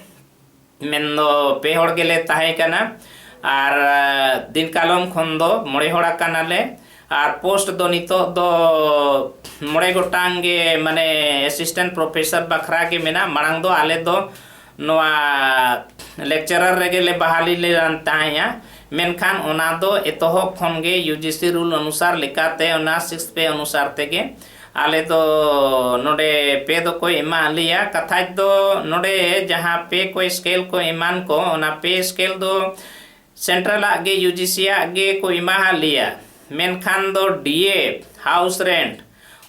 ᱢᱮᱱᱫᱚ ᱯᱮ ᱦᱚᱲ ᱜᱮᱞᱮ ᱛᱟᱦᱮᱸ ᱠᱟᱱᱟ᱾ ᱟᱨ ᱫᱤᱱ ᱠᱟᱞᱚᱢ ᱠᱷᱚᱱ ᱫᱚ ᱢᱚᱬᱮ ᱦᱚᱲ ᱟᱠᱟᱱᱟᱞᱮ᱾ ᱟᱨ ᱯᱳᱥᱴ ᱫᱚ ᱱᱤᱛᱚᱜ ᱫᱚ ᱢᱚᱬᱮ ᱜᱚᱴᱟᱝ ᱜᱮ, ᱢᱟᱱᱮ ᱮᱥᱤᱥᱴᱮᱱᱴ ᱯᱨᱚᱯᱷᱮᱥᱚᱨ ᱵᱟᱠᱷᱨᱟ ᱜᱮ ᱢᱮᱱᱟᱜᱼᱟ᱾ ᱢᱟᱲᱟᱝ ᱫᱚ ᱟᱞᱮ ᱫᱚ ᱱᱚᱣᱟ ᱞᱮᱠᱪᱟᱨᱟᱨ ᱨᱮᱜᱮ ᱞᱮ ᱵᱟᱦᱟᱞᱤ ᱞᱮᱱ ᱛᱟᱦᱮᱸᱫᱼᱟ, ᱢᱮᱱᱠᱷᱟᱱ ᱚᱱᱟ ᱫᱚ ᱮᱛᱚᱦᱚᱵ ᱠᱷᱚᱱ ᱜᱮ ᱭᱩ ᱡᱤ ᱥᱤ ᱨᱩᱞ ᱚᱱᱩᱥᱟᱨ ᱞᱮᱠᱟᱛᱮ, ᱚᱱᱟ ᱥᱤᱠᱥ ᱯᱮ ᱚᱱᱩᱥᱟᱨ ᱛᱮᱜᱮ ᱟᱞᱮ ᱫᱚ ᱱᱚᱰᱮ ᱯᱮ ᱫᱚᱠᱚ ᱮᱢᱟᱜ ᱞᱮᱭᱟ᱾ ᱠᱟᱛᱷᱟ ᱫᱚ ᱱᱚᱰᱮ ᱡᱟᱦᱟᱸ ᱯᱮ ᱠᱚ ᱥᱠᱮᱞ ᱠᱚ ᱮᱢᱟᱱ ᱠᱚ, ᱚᱱᱟ ᱯᱮ ᱥᱠᱮᱞ ᱫᱚ ᱥᱮᱱᱴᱨᱟᱞᱟᱜ ᱜᱮ, ᱭᱩ ᱡᱤ ᱥᱤᱭᱟᱜ ᱜᱮ ᱠᱚ ᱮᱢᱟᱦᱟᱫ ᱞᱮᱭᱟ, ᱢᱮᱱᱠᱷᱟᱱ ᱫᱚ ᱰᱤ ᱮ, ᱦᱟᱣᱩᱥ ᱨᱮᱱᱴ,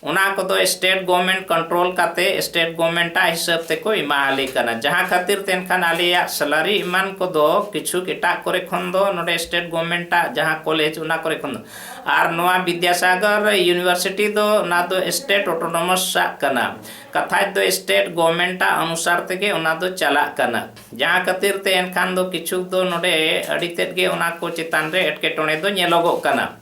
ᱚᱱᱟ ᱠᱚᱫᱚ ᱥᱴᱮᱴ ᱜᱚᱵᱷᱢᱮᱱᱴ ᱠᱚᱱᱴᱨᱳᱞ ᱠᱟᱛᱮ ᱥᱴᱮᱴ ᱜᱚᱵᱷᱢᱮᱱᱴᱟᱜ ᱦᱤᱥᱟᱹᱵ ᱛᱮᱠᱚ ᱮᱢᱟᱞᱮ ᱠᱟᱱᱟ, ᱡᱟᱦᱟᱸ ᱠᱷᱟᱹᱛᱤᱨ ᱛᱮ ᱮᱱᱠᱷᱟᱱ ᱟᱞᱮᱭᱟᱜ ᱥᱮᱞᱟᱨᱤ ᱮᱢᱟᱱ ᱠᱚᱫᱚ ᱠᱤᱪᱷᱩ ᱮᱴᱟᱜ ᱠᱚᱨᱮ ᱠᱷᱚᱱ ᱫᱚ ᱱᱚᱰᱮ ᱥᱴᱮᱴ ᱜᱚᱵᱷᱢᱮᱱᱴᱟᱜ ᱡᱟᱦᱟᱸ ᱠᱚᱞᱮᱡᱽ, ᱚᱱᱟ ᱠᱚᱨᱮ ᱠᱷᱚᱱ ᱫᱚ, ᱟᱨ ᱱᱚᱣᱟ ᱵᱤᱫᱽᱭᱟᱥᱟᱜᱚᱨ ᱤᱭᱩᱱᱤᱵᱷᱟᱨᱥᱤᱴᱤ ᱫᱚ ᱚᱱᱟ ᱫᱚ ᱥᱴᱮᱴ ᱚᱴᱳᱱᱚᱢᱟᱥ ᱟᱜ ᱠᱟᱱᱟ, ᱠᱟᱛᱷᱟᱡ ᱫᱚ ᱥᱴᱮᱴ ᱜᱚᱵᱷᱢᱮᱱᱴᱟᱜ ᱚᱱᱩᱥᱟᱨ ᱛᱮᱜᱮ ᱚᱱᱟ ᱫᱚ ᱪᱟᱞᱟᱜ ᱠᱟᱱᱟ, ᱡᱟᱦᱟᱸ ᱠᱷᱟᱹᱛᱤᱨ ᱛᱮ ᱮᱱᱠᱷᱟᱱ ᱫᱚ ᱠᱤᱪᱷᱩ ᱫᱚ ᱱᱚᱰᱮ ᱟᱹᱰᱤ ᱛᱮᱫ ᱜᱮ ᱚᱱᱟ ᱠᱚ ᱪᱮᱛᱟᱱ ᱨᱮ ᱮᱴᱠᱮᱴᱚᱬᱮ ᱫᱚ ᱧᱮᱞᱚᱜᱚᱜ ᱠᱟᱱᱟ᱾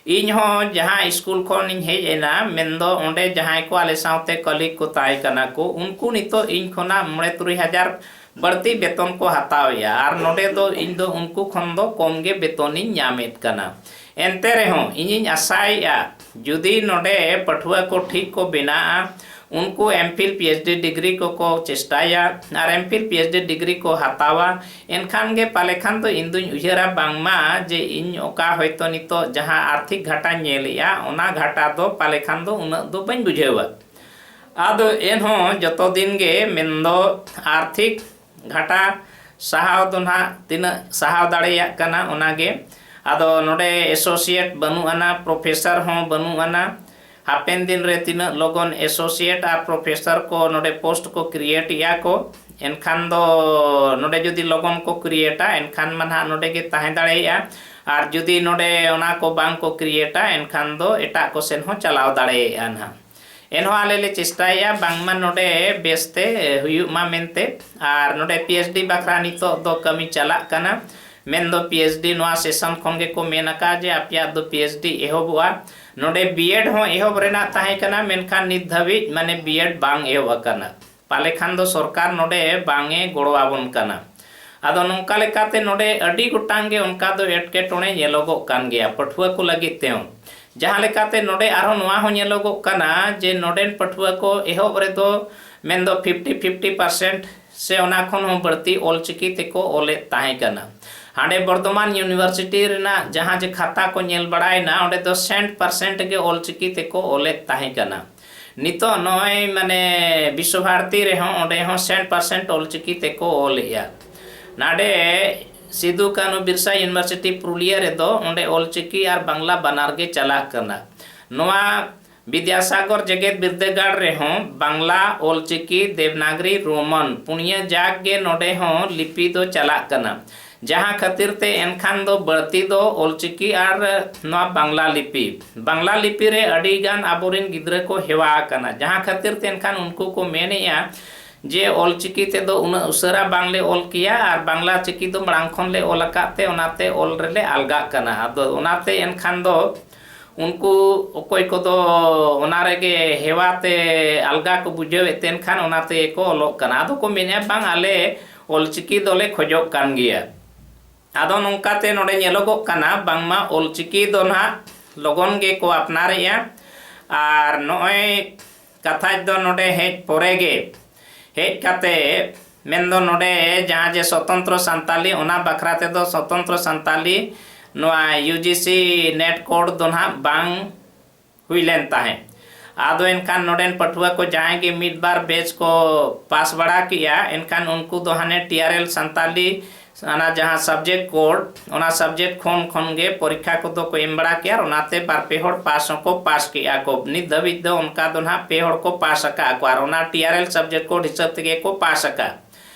ᱤᱧ ᱦᱚᱸ ᱡᱟᱦᱟᱸ ᱥᱠᱩᱞ ᱠᱷᱚᱱ ᱤᱧ ᱦᱮᱡ ᱮᱱᱟ, ᱢᱮᱱᱫᱚ ᱚᱸᱰᱮ ᱡᱟᱦᱟᱸᱭ ᱠᱚ ᱟᱞᱮ ᱥᱟᱶᱛᱮ ᱠᱟᱹᱞᱤᱜᱽ ᱠᱚ ᱛᱟᱦᱮᱸ ᱠᱟᱱᱟ ᱠᱚ, ᱩᱱᱠᱩ ᱱᱤᱛᱚᱜ ᱤᱧ ᱠᱷᱚᱱᱟᱜ ᱢᱚᱬᱮ ᱛᱩᱨᱩᱭ ᱦᱟᱡᱟᱨ ᱵᱟᱹᱲᱛᱤ ᱵᱮᱛᱚᱱ ᱠᱚ ᱦᱟᱛᱟᱣᱮᱫᱼᱟ, ᱟᱨ ᱱᱚᱰᱮ ᱫᱚ ᱤᱧ ᱫᱚ ᱩᱱᱠᱩ ᱠᱷᱚᱱ ᱫᱚ ᱠᱚᱢ ᱜᱮ ᱵᱮᱛᱚᱱᱤᱧ ᱧᱟᱢᱮᱫ ᱠᱟᱱᱟ᱾ ᱮᱱᱛᱮ ᱨᱮᱦᱚᱸ ᱤᱧᱤᱧ ᱟᱥᱟᱭᱮᱫᱼᱟ, ᱡᱩᱫᱤ ᱱᱚᱰᱮ ᱯᱟᱹᱴᱷᱩᱣᱟᱹ ᱠᱚ ᱴᱷᱤᱠ ᱠᱚ ᱵᱮᱱᱟᱜᱼᱟ, ᱩᱱᱠᱩ M Phil P H D degree ᱠᱚᱠᱚ ᱪᱮᱥᱴᱟᱭᱟ ᱟᱨ M Phil P H D degree ᱠᱚ ᱦᱟᱛᱟᱣᱟ, ᱮᱱᱠᱷᱟᱱ ᱜᱮ ᱯᱟᱞᱮ ᱠᱷᱟᱱ ᱫᱚ ᱤᱧ ᱫᱩᱧ ᱩᱭᱦᱟᱹᱨᱟ ᱵᱟᱝᱢᱟ ᱡᱮ ᱤᱧ ᱚᱠᱟ ᱦᱚᱭᱛᱳ ᱱᱤᱛᱚᱜ ᱡᱟᱦᱟᱸ ᱟᱨᱛᱷᱤᱠ ᱜᱷᱟᱴᱟᱧ ᱧᱮᱞᱮᱜᱼᱟ, ᱚᱱᱟ ᱜᱷᱟᱴᱟ ᱫᱚ ᱯᱟᱞᱮ ᱠᱷᱟᱱ ᱫᱚ ᱩᱱᱟᱹᱜ ᱫᱚ ᱵᱟᱹᱧ ᱵᱩᱡᱷᱟᱹᱣᱟ᱾ ᱟᱫᱚ ᱮᱱᱦᱚᱸ ᱡᱚᱛᱚ ᱫᱤᱱ ᱜᱮ ᱢᱮᱱᱫᱚ ᱟᱨᱛᱷᱤᱠ ᱜᱷᱟᱴᱟ ᱥᱟᱦᱟᱣ ᱫᱚ ᱱᱟᱦᱟᱜ ᱛᱤᱱᱟᱹᱜ ᱥᱟᱦᱟᱣ ᱫᱟᱲᱮᱭᱟᱜ ᱠᱟᱱᱟ ᱚᱱᱟᱜᱮ᱾ ᱟᱫᱚ ᱱᱚᱰᱮ ᱮᱥᱳᱥᱤᱭᱮᱴ ᱵᱟᱹᱱᱩᱜ ᱟᱱᱟ, ᱯᱨᱚᱯᱷᱮᱥᱚᱨ ᱦᱚᱸ ᱵᱟᱹᱱᱩᱜ ᱟᱱᱟ᱾ ᱦᱟᱯᱮᱱ ᱫᱤᱱ ᱨᱮ ᱛᱤᱱᱟᱹᱜ ᱞᱚᱜᱚᱱ ᱮᱥᱳᱥᱤᱭᱮᱴ ᱟᱨ ᱯᱨᱚᱯᱷᱮᱥᱚᱨ ᱠᱚ ᱱᱚᱰᱮ ᱯᱳᱥᱴ ᱠᱚ ᱠᱨᱤᱭᱮᱴ ᱮᱜᱼᱟ ᱠᱚ, ᱮᱱᱠᱷᱟᱱ ᱫᱚ ᱱᱚᱰᱮ ᱡᱩᱫᱤ ᱞᱚᱜᱚᱱ ᱠᱚ ᱠᱨᱤᱭᱮᱴᱟ, ᱮᱱᱠᱷᱟᱱ ᱢᱟ ᱱᱟᱦᱟᱜ ᱱᱚᱰᱮ ᱜᱮ ᱛᱟᱦᱮᱸ ᱫᱟᱲᱮᱭᱟᱜᱼᱟ᱾ ᱟᱨ ᱡᱩᱫᱤ ᱱᱚᱰᱮ ᱚᱱᱟ ᱠᱚ ᱵᱟᱝ ᱠᱚ ᱠᱨᱤᱭᱮᱴᱟ, ᱮᱱᱠᱷᱟᱱ ᱫᱚ ᱮᱴᱟᱜ ᱠᱚ ᱥᱮᱱ ᱦᱚᱸ ᱪᱟᱞᱟᱣ ᱫᱟᱲᱮᱭᱟᱜᱼᱟ ᱱᱟᱦᱟᱜ᱾ ᱮᱱᱦᱚᱸ ᱟᱞᱮ ᱞᱮ ᱪᱮᱥᱴᱟᱭᱮᱫᱼᱟ ᱵᱟᱝᱢᱟ ᱱᱚᱰᱮ ᱵᱮᱥᱛᱮ ᱦᱩᱭᱩᱜ ᱢᱟ ᱢᱮᱱᱛᱮ᱾ ᱟᱨ ᱱᱚᱰᱮ ᱯᱤ ᱮᱭᱤᱪ ᱰᱤ ᱵᱟᱠᱷᱨᱟ ᱱᱤᱛᱚᱜ ᱫᱚ ᱠᱟᱹᱢᱤ ᱪᱟᱞᱟᱜ ᱠᱟᱱᱟ, ᱢᱮᱱᱫᱚ ᱯᱤ ᱮᱭᱤᱪ ᱰᱤ ᱱᱚᱣᱟ ᱥᱮᱥᱚᱱ ᱠᱷᱚᱱ ᱜᱮᱠᱚ ᱢᱮᱱ ᱟᱠᱟᱫᱼᱟ ᱡᱮ ᱟᱯᱮᱭᱟᱜ ᱫᱚ ᱯᱤ ᱮᱭᱤᱪ ᱰᱤ ᱮᱦᱚᱵᱚᱜᱼᱟ᱾ ᱱᱚᱰᱮ ᱵᱤ ᱮᱰ ᱦᱚᱸ ᱮᱦᱚᱵ ᱨᱮᱱᱟᱜ ᱛᱟᱦᱮᱸ ᱠᱟᱱᱟ, ᱢᱮᱱᱠᱷᱟᱱ ᱱᱤᱛ ᱫᱷᱟᱹᱵᱤᱡ ᱢᱟᱱᱮ ᱵᱤ ᱮᱰ ᱵᱟᱝ ᱮᱦᱚᱵ ᱟᱠᱟᱱᱟ᱾ ᱯᱟᱞᱮ ᱠᱷᱟᱱ ᱫᱚ ᱥᱚᱨᱠᱟᱨ ᱱᱚᱰᱮ ᱵᱟᱝ ᱮ ᱜᱚᱲᱚ ᱟᱵᱚᱱ ᱠᱟᱱᱟ᱾ ᱟᱫᱚ ᱱᱚᱝᱠᱟ ᱞᱮᱠᱟᱛᱮ ᱱᱚᱰᱮ ᱟᱹᱰᱤ ᱜᱚᱴᱟᱝ ᱜᱮ ᱚᱱᱠᱟ ᱫᱚ ᱮᱴᱠᱮᱴᱚᱬᱮ ᱧᱮᱞᱚᱜᱚᱜ ᱠᱟᱱ ᱜᱮᱭᱟ ᱯᱟᱹᱴᱷᱩᱣᱟᱹ ᱠᱚ ᱞᱟᱹᱜᱤᱫ ᱛᱮᱦᱚᱸ᱾ ᱡᱟᱦᱟᱸ ᱞᱮᱠᱟᱛᱮ ᱱᱚᱰᱮ ᱟᱨᱦᱚᱸ ᱱᱚᱣᱟ ᱦᱚᱸ ᱧᱮᱞᱚᱜᱚᱜ ᱠᱟᱱᱟ ᱡᱮ ᱱᱚᱰᱮᱱ ᱯᱟᱹᱴᱷᱩᱣᱟᱹ ᱠᱚ ᱮᱦᱚᱵ ᱨᱮᱫᱚ ᱢᱮᱱᱫᱚ ᱯᱷᱤᱯᱴᱤ ᱯᱷᱤᱯᱴᱤ ᱯᱟᱨᱥᱮᱱᱴ ᱥᱮ ᱚᱱᱟ ᱠᱷᱚᱱ ᱦᱚᱸ ᱵᱟᱹᱲᱛᱤ ᱚᱞᱪᱤᱠᱤ ᱛᱮᱠᱚ ᱚᱞᱮᱫ ᱛᱟᱦᱮᱸ ᱠᱟᱱᱟ᱾ ᱦᱟᱸᱰᱮ ᱵᱚᱨᱫᱷᱚᱢᱟᱱ ᱤᱭᱩᱱᱤᱵᱷᱟᱨᱥᱤᱴᱤ ᱨᱮᱱᱟᱜ ᱡᱟᱦᱟᱸ ᱡᱮ ᱠᱷᱟᱛᱟ ᱠᱚ ᱧᱮᱞ ᱵᱟᱲᱟᱭᱮᱱᱟ, ᱚᱸᱰᱮ ᱫᱚ ᱥᱟᱴ ᱯᱟᱨᱥᱮᱱᱴ ᱜᱮ ᱚᱞᱪᱤᱠᱤ ᱛᱮᱠᱚ ᱚᱞᱮᱫ ᱛᱟᱦᱮᱸ ᱠᱟᱱᱟ᱾ ᱱᱤᱛᱚᱜ ᱱᱚᱜᱼᱚᱭ ᱢᱟᱱᱮ ᱵᱤᱥᱥᱚ ᱵᱷᱟᱨᱚᱛᱤ ᱨᱮᱦᱚᱸ ᱚᱸᱰᱮ ᱦᱚᱸ ᱥᱟᱴ ᱯᱟᱨᱥᱮᱱᱴ ᱚᱞᱪᱤᱠᱤ ᱛᱮᱠᱚ ᱚᱞᱮᱜᱼᱟ᱾ ᱱᱟᱰᱮ ᱥᱤᱫᱩ ᱠᱟᱹᱱᱦᱩ ᱵᱤᱨᱥᱟ ᱤᱭᱩᱱᱤᱵᱷᱟᱨᱥᱤᱴᱤ ᱯᱩᱨᱩᱞᱤᱭᱟᱹ ᱨᱮᱫᱚ ᱚᱸᱰᱮ ᱚᱞᱪᱤᱠᱤ ᱟᱨ ᱵᱟᱝᱞᱟ ᱵᱟᱱᱟᱨ ᱜᱮ ᱪᱟᱞᱟᱜ ᱠᱟᱱᱟ᱾ ᱱᱚᱣᱟ ᱵᱤᱫᱽᱭᱟᱥᱟᱜᱚᱨ ᱡᱮᱜᱮᱛ ᱵᱤᱨᱫᱟᱹᱜᱟᱲ ᱨᱮᱦᱚᱸ ᱵᱟᱝᱞᱟ ᱚᱞᱪᱤᱠᱤ ᱫᱮᱵᱽᱱᱟᱜᱽᱨᱤ ᱨᱳᱢᱟᱱ ᱯᱩᱱᱭᱟᱹ ᱡᱟᱜᱽ ᱜᱮ ᱱᱚᱰᱮ ᱦᱚᱸ ᱞᱤᱯᱤ ᱫᱚ ᱪᱟᱞᱟᱜ ᱠᱟᱱᱟ᱾ ᱡᱟᱦᱟᱸ ᱠᱷᱟᱹᱛᱤᱨ ᱛᱮ ᱮᱱᱠᱷᱟᱱ ᱫᱚ ᱵᱟᱹᱲᱛᱤ ᱫᱚ ᱚᱞᱪᱤᱠᱤ ᱟᱨ ᱱᱚᱣᱟ ᱵᱟᱝᱞᱟ ᱞᱤᱯᱤ, ᱵᱟᱝᱞᱟ ᱞᱤᱯᱤ ᱨᱮ ᱟᱹᱰᱤ ᱜᱟᱱ ᱟᱵᱚᱨᱮᱱ ᱜᱤᱫᱽᱨᱟᱹ ᱠᱚ ᱦᱮᱣᱟ ᱟᱠᱟᱱᱟ, ᱡᱟᱦᱟᱸ ᱠᱷᱟᱹᱛᱤᱨ ᱛᱮ ᱮᱱᱠᱷᱟᱱ ᱩᱱᱠᱩ ᱠᱚ ᱢᱮᱱᱮᱜᱼᱟ ᱡᱮ ᱚᱞᱪᱤᱠᱤ ᱛᱮᱫᱚ ᱩᱱᱟᱹᱜ ᱩᱥᱟᱹᱨᱟ ᱵᱟᱝᱞᱮ ᱚᱞ ᱠᱮᱭᱟ ᱟᱨ ᱵᱟᱝᱞᱟ ᱪᱤᱠᱤ ᱫᱚ ᱢᱟᱲᱟᱝ ᱠᱷᱚᱱ ᱞᱮ ᱚᱞ ᱟᱠᱟᱫ ᱛᱮ ᱚᱱᱟᱛᱮ ᱚᱞ ᱨᱮᱞᱮ ᱟᱞᱜᱟᱜ ᱠᱟᱱᱟ᱾ ᱟᱫᱚ ᱚᱱᱟᱛᱮ ᱮᱱᱠᱷᱟᱱ ᱫᱚ ᱩᱱᱠᱩ ᱚᱠᱚᱭ ᱠᱚᱫᱚ ᱚᱱᱟ ᱨᱮᱜᱮ ᱦᱮᱣᱟ ᱛᱮ ᱟᱞᱜᱟ ᱠᱚ ᱵᱩᱡᱷᱟᱹᱣᱮᱫ ᱛᱮ ᱮᱱᱠᱷᱟᱱ ᱚᱱᱟ ᱛᱮᱜᱮ ᱠᱚ ᱚᱞᱚᱜ ᱠᱟᱱᱟ᱾ ᱟᱫᱚ ᱠᱚ ᱢᱮᱱᱮᱫᱼᱟ, "ᱵᱟᱝ, ᱟᱞᱮ ᱚᱞᱪᱤᱠᱤ ᱫᱚᱞᱮ ᱠᱷᱚᱡᱚᱜ ᱠᱟᱱ ᱜᱮᱭᱟ᱾" ᱟᱫᱚ ᱱᱚᱝᱠᱟᱛᱮ ᱱᱚᱰᱮ ᱧᱮᱞᱚᱜᱚᱜ ᱠᱟᱱᱟ ᱵᱟᱝᱢᱟ ᱚᱞᱪᱤᱠᱤ ᱫᱚ ᱱᱟᱦᱟᱜ ᱞᱚᱜᱚᱱ ᱜᱮᱠᱚ ᱟᱯᱱᱟᱨᱮᱜᱼᱟ᱾ ᱟᱨ ᱱᱚᱜᱼᱚᱭ ᱠᱟᱛᱷᱟᱡ ᱫᱚ ᱱᱚᱰᱮ ᱦᱮᱡ ᱯᱚᱨᱮ ᱜᱮ, ᱦᱮᱡ ᱠᱟᱛᱮ ᱢᱮᱱᱫᱚ ᱱᱚᱰᱮ ᱡᱟᱦᱟᱸ ᱡᱮ ᱥᱚᱛᱚᱱᱛᱨᱚ ᱥᱟᱱᱛᱟᱞᱤ, ᱚᱱᱟ ᱵᱟᱠᱷᱨᱟ ᱛᱮᱫᱚ ᱥᱚᱛᱚᱱᱛᱨᱚ ᱥᱟᱱᱛᱟᱞᱤ ᱱᱚᱣᱟ ᱭᱩ ᱡᱤ ᱥᱤ ᱱᱮᱴ ᱠᱳᱰ ᱫᱚ ᱱᱟᱦᱟᱜ ᱵᱟᱝ ᱦᱩᱭ ᱞᱮᱱ ᱛᱟᱦᱮᱸᱫ᱾ ᱟᱫᱚ ᱮᱱᱠᱷᱟᱱ ᱱᱚᱰᱮᱱ ᱯᱟᱹᱴᱷᱩᱣᱟᱹ ᱠᱚ ᱡᱟᱦᱟᱸᱭ ᱜᱮ ᱢᱤᱫ ᱵᱟᱨ ᱵᱮᱪ ᱠᱚ ᱯᱟᱥ ᱵᱟᱲᱟ ᱠᱮᱜᱼᱟ, ᱮᱱᱠᱷᱟᱱ ᱩᱱᱠᱩ ᱫᱚ ᱦᱟᱱᱮ ᱴᱤ ᱟᱨ ᱮᱞ ᱥᱟᱱᱛᱟᱞᱤ, ᱚᱱᱟ ᱡᱟᱦᱟᱸ ᱥᱟᱵᱡᱮᱠᱴ ᱠᱳᱰ, ᱚᱱᱟ ᱥᱟᱵᱡᱮᱠᱴ ᱠᱷᱚᱱ ᱠᱷᱚᱱ ᱜᱮ ᱯᱚᱨᱤᱠᱠᱷᱟ ᱠᱚᱫᱚ ᱠᱚ ᱮᱢ ᱵᱟᱲᱟ ᱠᱮᱜᱼᱟ᱾ ᱟᱨ ᱚᱱᱟᱛᱮ ᱵᱟᱨ ᱯᱮ ᱦᱚᱲ ᱯᱟᱥ ᱦᱚᱸᱠᱚ ᱯᱟᱥ ᱠᱮᱜᱼᱟ ᱠᱚ᱾ ᱱᱤᱛ ᱫᱷᱟᱹᱵᱤᱡ ᱫᱚ ᱚᱱᱠᱟ ᱫᱚ ᱱᱟᱦᱟᱜ ᱯᱮ ᱦᱚᱲ ᱠᱚ ᱯᱟᱥ ᱟᱠᱟᱫ ᱠᱚ, ᱟᱨ ᱚᱱᱟ ᱴᱤ ᱟᱨ ᱮᱞ ᱥᱟᱵᱡᱮᱠᱴ ᱠᱳᱰ ᱦᱤᱥᱟᱹᱵ ᱛᱮᱜᱮ ᱠᱚ ᱯᱟᱥ ᱟᱠᱟᱫ᱾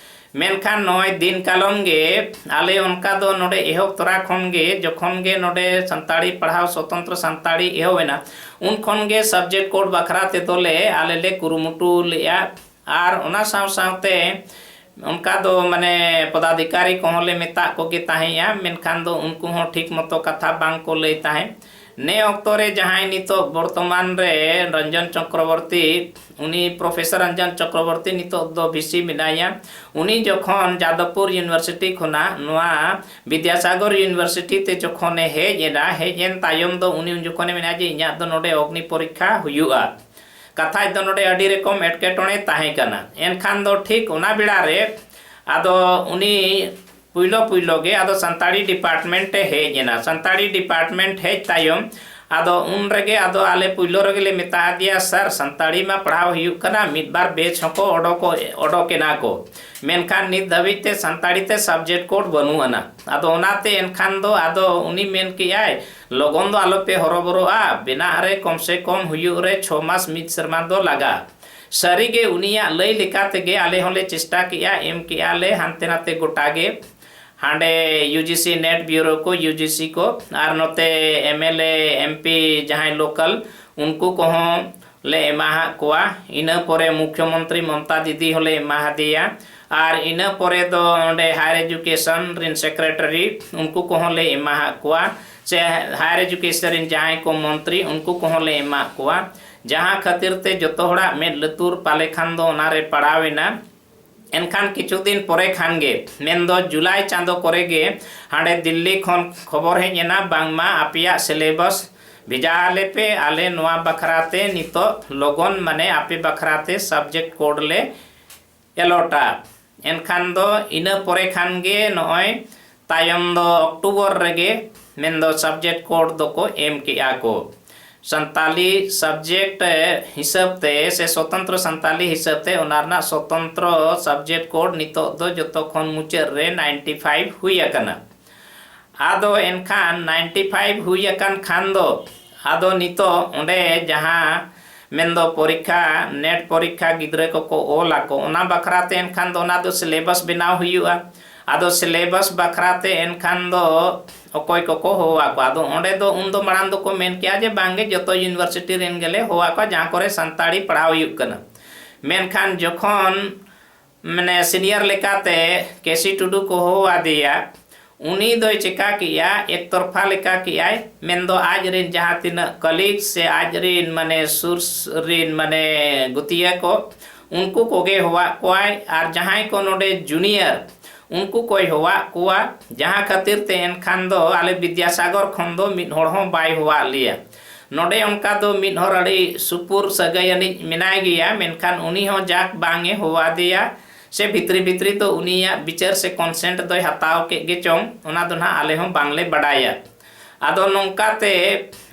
ᱢᱮᱱᱠᱷᱟᱱ ᱱᱚᱜᱼᱚᱭ ᱫᱤᱱ ᱠᱟᱞᱚᱢ ᱜᱮ ᱟᱞᱮ ᱚᱱᱠᱟ ᱫᱚ ᱱᱚᱰᱮ ᱮᱦᱚᱵ ᱛᱚᱨᱟ ᱠᱷᱚᱱ ᱜᱮ, ᱡᱚᱠᱷᱚᱱ ᱜᱮ ᱱᱚᱰᱮ ᱥᱟᱱᱛᱟᱲᱤ ᱯᱟᱲᱦᱟᱣ ᱥᱚᱛᱚᱱᱛᱨᱚ ᱥᱟᱱᱛᱟᱲᱤ ᱮᱦᱚᱵ ᱮᱱᱟ, ᱩᱱ ᱠᱷᱚᱱ ᱜᱮ ᱥᱟᱵᱡᱮᱠᱴ ᱠᱳᱰ ᱵᱟᱠᱷᱨᱟ ᱛᱮᱫᱚ ᱞᱮ, ᱟᱞᱮ ᱞᱮ ᱠᱩᱨᱩᱢᱩᱴᱩ ᱞᱮᱜᱼᱟ᱾ ᱟᱨ ᱚᱱᱟ ᱥᱟᱶ ᱥᱟᱶᱛᱮ ᱚᱱᱠᱟ ᱫᱚ ᱢᱟᱱᱮ ᱯᱚᱫᱟᱫᱷᱤᱠᱟᱨᱤ ᱠᱚᱦᱚᱸ ᱞᱮ ᱢᱮᱛᱟᱜ ᱠᱚᱜᱮ ᱛᱟᱦᱮᱸᱫᱼᱟ, ᱢᱮᱱᱠᱷᱟᱱ ᱫᱚ ᱩᱱᱠᱩ ᱦᱚᱸ ᱴᱷᱤᱠ ᱢᱚᱛᱚ ᱠᱟᱛᱷᱟ ᱵᱟᱝ ᱠᱚ ᱞᱟᱹᱭ ᱛᱟᱦᱮᱸᱫ᱾ ᱱᱮ ᱚᱠᱛᱚ ᱨᱮ ᱡᱟᱦᱟᱸᱭ ᱱᱤᱛᱚᱜ ᱵᱚᱨᱛᱚᱢᱟᱱ ᱨᱮ ᱨᱚᱧᱡᱚᱱ ᱪᱚᱠᱨᱚᱵᱚᱨᱛᱤ, ᱩᱱᱤ ᱯᱨᱚᱯᱷᱮᱥᱚᱨ ᱨᱚᱧᱡᱚᱱ ᱪᱚᱠᱨᱚᱵᱚᱨᱛᱤ ᱱᱤᱛᱚᱜ ᱫᱚ ᱵᱷᱤ ᱥᱤ ᱢᱮᱱᱟᱭᱟ᱾ ᱩᱱᱤ ᱡᱚᱠᱷᱚᱱ ᱡᱟᱫᱚᱵᱽᱯᱩᱨ ᱤᱭᱩᱱᱤᱵᱷᱟᱨᱥᱤᱴᱤ ᱠᱷᱚᱱᱟᱜ ᱱᱚᱣᱟ ᱵᱤᱫᱽᱭᱟᱥᱟᱜᱚᱨ ᱤᱭᱩᱱᱤᱵᱷᱟᱨᱥᱤᱴᱤ ᱛᱮ ᱡᱚᱠᱷᱚᱱᱮ ᱦᱮᱡ ᱮᱱᱟ, ᱦᱮᱡ ᱮᱱ ᱛᱟᱭᱚᱢ ᱫᱚ ᱩᱱᱤ ᱩᱱ ᱡᱚᱠᱷᱚᱱᱮ ᱢᱮᱱᱟ ᱡᱮ ᱤᱧᱟᱹᱜ ᱫᱚ ᱱᱚᱰᱮ ᱚᱜᱽᱱᱤ ᱯᱚᱨᱤᱠᱠᱷᱟ ᱦᱩᱭᱩᱜᱼᱟ᱾ ᱠᱟᱛᱷᱟᱡ ᱫᱚ ᱱᱚᱰᱮ ᱟᱹᱰᱤ ᱨᱚᱠᱚᱢ ᱮᱴᱠᱮᱴᱚᱬᱮ ᱛᱟᱦᱮᱸ ᱠᱟᱱᱟ᱾ ᱮᱱᱠᱷᱟᱱ ᱫᱚ ᱴᱷᱤᱠ ᱚᱱᱟ ᱵᱮᱲᱟ ᱨᱮ ᱟᱫᱚ ᱩᱱᱤ ᱯᱩᱭᱞᱳ ᱯᱩᱭᱞᱳ ᱜᱮ ᱟᱫᱚ ᱥᱟᱱᱛᱟᱲᱤ ᱰᱤᱯᱟᱨᱴᱢᱮᱱᱴ ᱮ ᱦᱮᱡ ᱮᱱᱟ᱾ ᱥᱟᱱᱛᱟᱲᱤ ᱰᱤᱯᱟᱨᱴᱢᱮᱱᱴ ᱦᱮᱡ ᱛᱟᱭᱚᱢ ᱟᱫᱚ ᱩᱱ ᱨᱮᱜᱮ ᱟᱫᱚ ᱟᱞᱮ ᱯᱩᱭᱞᱳ ᱨᱮᱜᱮ ᱞᱮ ᱢᱮᱛᱟ ᱫᱮᱭᱟ, "ᱥᱟᱨ, ᱥᱟᱱᱛᱟᱲᱤ ᱢᱟ ᱯᱟᱲᱦᱟᱣ ᱦᱩᱭᱩᱜ ᱠᱟᱱᱟ, ᱢᱤᱫ ᱵᱟᱨ batch ᱦᱚᱸᱠᱚ ᱚᱰᱚᱠᱚᱜ, ᱚᱰᱚᱠ ᱮᱱᱟ ᱠᱚ, ᱢᱮᱱᱠᱷᱟᱱ ᱱᱤᱛ ᱫᱷᱟᱹᱵᱤᱡ ᱛᱮ ᱥᱟᱱᱛᱟᱲᱤ ᱛᱮ subject code ᱵᱟᱹᱱᱩᱜ ᱟᱱᱟ᱾" ᱟᱫᱚ ᱚᱱᱟᱛᱮ ᱮᱱᱠᱷᱟᱱ ᱫᱚ ᱟᱫᱚ ᱩᱱᱤ ᱢᱮᱱ ᱠᱮᱜᱼᱟᱭ, "ᱞᱚᱜᱚᱱ ᱫᱚ ᱟᱞᱚᱯᱮ ᱦᱚᱨᱚᱵᱚᱨᱚᱜᱼᱟ, ᱵᱮᱱᱟᱜ ᱨᱮ ᱠᱚᱢ ᱥᱮ ᱠᱚᱢ ᱦᱩᱭᱩᱜ ᱨᱮ ᱪᱷᱚ ᱢᱟᱥ ᱢᱤᱫ ᱥᱮᱨᱢᱟ ᱫᱚ ᱞᱟᱜᱟᱜᱼᱟ᱾" ᱥᱟᱹᱨᱤᱜᱮ ᱩᱱᱤᱭᱟᱜ ᱞᱟᱹᱭ ᱞᱮᱠᱟ ᱛᱮᱜᱮ ᱟᱞᱮ ᱦᱚᱸᱞᱮ ᱪᱮᱥᱴᱟ ᱠᱮᱜᱼᱟ, ᱮᱢ ᱠᱮᱜᱼᱟ ᱞᱮ ᱦᱟᱱᱛᱮ ᱱᱟᱛᱮ ᱜᱚᱴᱟ ᱜᱮ᱾ ᱦᱟᱸᱰᱮ U G C NET bureau ᱠᱚ, U G C ᱠᱚ, ᱟᱨ ᱱᱚᱛᱮ M L A, M P ᱡᱟᱦᱟᱸᱭ local, ᱩᱱᱠᱩ ᱠᱚᱦᱚᱸ ᱞᱮ ᱮᱢᱟᱦᱟᱫ ᱠᱚᱣᱟ᱾ ᱤᱱᱟᱹ ᱯᱚᱨᱮ ᱢᱩᱠᱷᱭᱚᱢᱚᱱᱛᱨᱤ ᱢᱚᱢᱛᱟ ᱫᱤᱫᱤ ᱦᱚᱸᱞᱮ ᱮᱢᱟᱦᱟᱫᱮᱭᱟ᱾ ᱟᱨ ᱤᱱᱟᱹ ᱯᱚᱨᱮ ᱫᱚ ᱚᱸᱰᱮ Higher Education ᱨᱤᱱ secretary, ᱩᱱᱠᱩ ᱠᱚᱦᱚᱸ ᱞᱮ ᱮᱢᱟᱦᱟᱫ ᱠᱚᱣᱟ᱾ ᱥᱮ Higher Education ᱨᱤᱱ ᱡᱟᱦᱟᱸᱭ ᱠᱚ ᱢᱚᱱᱛᱨᱤ, ᱩᱱᱠᱩ ᱠᱚᱦᱚᱸ ᱞᱮ ᱮᱢᱟᱫ ᱠᱚᱣᱟ᱾ ᱡᱟᱦᱟᱸ ᱠᱷᱟᱹᱛᱤᱨ ᱛᱮ ᱡᱚᱛᱚ ᱦᱚᱲᱟᱜ ᱢᱮᱫ ᱞᱩᱛᱩᱨ ᱯᱟᱞᱮ ᱠᱷᱟᱱ ᱫᱚ ᱚᱱᱟᱨᱮ ᱯᱟᱲᱟᱣ ᱮᱱᱟ᱾ ᱮᱱᱠᱷᱟᱱ ᱠᱤᱪᱷᱩ ᱫᱤᱱ ᱯᱚᱨᱮ ᱠᱷᱟᱱ ᱜᱮ, ᱢᱮᱱᱫᱚ ᱡᱩᱞᱟᱭ ᱪᱟᱸᱫᱚ ᱠᱚᱨᱮ ᱜᱮ ᱦᱟᱸᱰᱮ ᱫᱤᱞᱞᱤ ᱠᱷᱚᱱ ᱠᱷᱚᱵᱚᱨ ᱦᱮᱡ ᱮᱱᱟ, ᱵᱟᱝᱢᱟ ᱟᱯᱮᱭᱟᱜ syllabus ᱵᱷᱮᱡᱟ ᱟᱞᱮ ᱯᱮ, ᱟᱞᱮ ᱱᱚᱣᱟ ᱵᱟᱠᱷᱨᱟ ᱛᱮ ᱱᱤᱛᱚᱜ ᱞᱚᱜᱚᱱ, ᱢᱟᱱᱮ ᱟᱯᱮ ᱵᱟᱠᱷᱨᱟ ᱛᱮ subject code ᱞᱮ allotᱟ᱾ ᱮᱱᱠᱷᱟᱱ ᱫᱚ ᱤᱱᱟᱹ ᱯᱚᱨᱮ ᱠᱷᱟᱱ ᱜᱮ ᱱᱚᱜᱼᱚᱭ ᱛᱟᱭᱚᱢ ᱫᱚ October ᱨᱮᱜᱮ, ᱢᱮᱱᱫᱚ subject code ᱫᱚᱠᱚ ᱮᱢ ᱠᱮᱜᱼᱟ ᱠᱚ᱾ ᱥᱟᱱᱛᱟᱞᱤ subject ᱦᱤᱥᱟᱹᱵ ᱛᱮ ᱥᱮ ᱥᱚᱛᱚᱱᱛᱨᱚ ᱥᱟᱱᱛᱟᱞᱤ ᱦᱤᱥᱟᱹᱵ ᱛᱮ, ᱚᱱᱟ ᱨᱮᱱᱟᱜ ᱥᱚᱛᱚᱱᱛᱨᱚ subject code ᱱᱤᱛᱚᱜ ᱫᱚ ᱡᱚᱛᱚ ᱠᱷᱚᱱ ᱢᱩᱪᱟᱹᱫ ᱨᱮ ninety five ᱦᱩᱭ ᱟᱠᱟᱱᱟ᱾ ᱟᱫᱚ ᱮᱱᱠᱷᱟᱱ ninety five ᱦᱩᱭ ᱟᱠᱟᱱ ᱠᱷᱟᱱ ᱫᱚ, ᱟᱫᱚ ᱱᱤᱛᱚᱜ ᱚᱸᱰᱮ ᱡᱟᱦᱟᱸ ᱢᱮᱱᱫᱚ ᱯᱚᱨᱤᱠᱠᱷᱟ, NET ᱯᱚᱨᱤᱠᱠᱷᱟ ᱜᱤᱫᱽᱨᱟᱹ ᱠᱚᱠᱚ ᱚᱞ ᱟᱠᱚ, ᱚᱱᱟ ᱵᱟᱠᱷᱨᱟ ᱛᱮ ᱮᱱᱠᱷᱟᱱ ᱫᱚ ᱚᱱᱟ ᱫᱚ syllabus ᱵᱮᱱᱟᱣ ᱦᱩᱭᱩᱜᱼᱟ᱾ ᱟᱫᱚ syllabus ᱵᱟᱠᱷᱨᱟ ᱛᱮ ᱮᱱᱠᱷᱟᱱ ᱫᱚ ᱚᱠᱚᱭ ᱠᱚᱠᱚ ᱦᱚᱦᱚ ᱟᱠᱚᱣᱟ? ᱟᱫᱚ ᱚᱸᱰᱮ ᱫᱚ ᱩᱱᱫᱚ ᱢᱟᱲᱟᱝ ᱫᱚᱠᱚ ᱢᱮᱱ ᱠᱮᱜᱼᱟ ᱡᱮ ᱵᱟᱝᱜᱮ, ᱡᱚᱛᱚ university ᱨᱮᱱ ᱜᱮᱞᱮ ᱦᱚᱦᱚ ᱟᱠᱚᱣᱟ ᱡᱟᱦᱟᱸ ᱠᱚᱨᱮ ᱥᱟᱱᱛᱟᱲᱤ ᱯᱟᱲᱦᱟᱣ ᱦᱩᱭᱩᱜ ᱠᱟᱱᱟ᱾ ᱢᱮᱱᱠᱷᱟᱱ ᱡᱚᱠᱷᱚᱱ ᱢᱟᱱᱮ senior ᱞᱮᱠᱟᱛᱮ ᱠᱮ ᱥᱤ ᱴᱩᱰᱩ ᱠᱚ ᱦᱚᱦᱚ ᱟᱫᱮᱭᱟ, ᱩᱱᱤ ᱫᱚᱭ ᱪᱮᱠᱟ ᱠᱮᱜᱼᱟ, ᱮᱠᱛᱚᱨᱯᱷᱟ ᱞᱮᱠᱟ ᱠᱮᱜᱼᱟᱭ, ᱢᱮᱱᱫᱚ ᱟᱡ ᱨᱮᱱ ᱡᱟᱦᱟᱸ ᱛᱤᱱᱟᱹᱜ colleague ᱥᱮ ᱟᱡ ᱨᱮᱱ ᱢᱟᱱᱮ ᱥᱩᱨ ᱨᱮᱱ ᱢᱟᱱᱮ ᱜᱩᱛᱤᱭᱟᱹ ᱠᱚ, ᱩᱱᱠᱩ ᱠᱚᱜᱮ ᱦᱚᱦᱚᱣᱟᱫ ᱠᱚᱣᱟᱭ, ᱟᱨ ᱡᱟᱦᱟᱸᱭ ᱠᱚ ᱱᱚᱰᱮ junior, ᱩᱱᱠᱩ ᱠᱚᱭ ᱦᱚᱦᱚᱣᱟᱫ ᱠᱚᱣᱟ᱾ ᱡᱟᱦᱟᱸ ᱠᱷᱟᱹᱛᱤᱨ ᱛᱮ ᱮᱱᱠᱷᱟᱱ ᱫᱚ ᱟᱞᱮ ᱵᱤᱫᱽᱭᱟᱥᱟᱜᱚᱨ ᱠᱷᱚᱱ ᱫᱚ ᱢᱤᱫ ᱦᱚᱲ ᱦᱚᱸ ᱵᱟᱭ ᱦᱚᱦᱚᱣᱟᱫ ᱞᱮᱭᱟ᱾ ᱱᱚᱰᱮ ᱚᱱᱠᱟ ᱫᱚ ᱢᱤᱫ ᱦᱚᱲ ᱟᱹᱰᱤ ᱥᱩᱯᱩᱨ ᱥᱟᱹᱜᱟᱹᱭ ᱟᱹᱱᱤᱡ ᱢᱮᱱᱟᱭ ᱜᱮᱭᱟ, ᱢᱮᱱᱠᱷᱟᱱ ᱩᱱᱤ ᱦᱚᱸ ᱡᱟᱠ ᱵᱟᱝ ᱮ ᱦᱚᱦᱚᱣᱟᱫᱮᱭᱟ, ᱥᱮ ᱵᱷᱤᱛᱨᱤ ᱵᱷᱤᱛᱨᱤ ᱫᱚ ᱩᱱᱤᱭᱟᱜ ᱵᱤᱪᱟᱹᱨ ᱥᱮ consent ᱫᱚᱭ ᱦᱟᱛᱟᱣ ᱠᱮᱫ ᱜᱮ ᱪᱚᱝ, ᱚᱱᱟ ᱫᱚ ᱱᱟᱦᱟᱜ ᱟᱞᱮ ᱦᱚᱸ ᱵᱟᱝᱞᱮ ᱵᱟᱰᱟᱭᱟ᱾ ᱟᱫᱚ ᱱᱚᱝᱠᱟᱛᱮ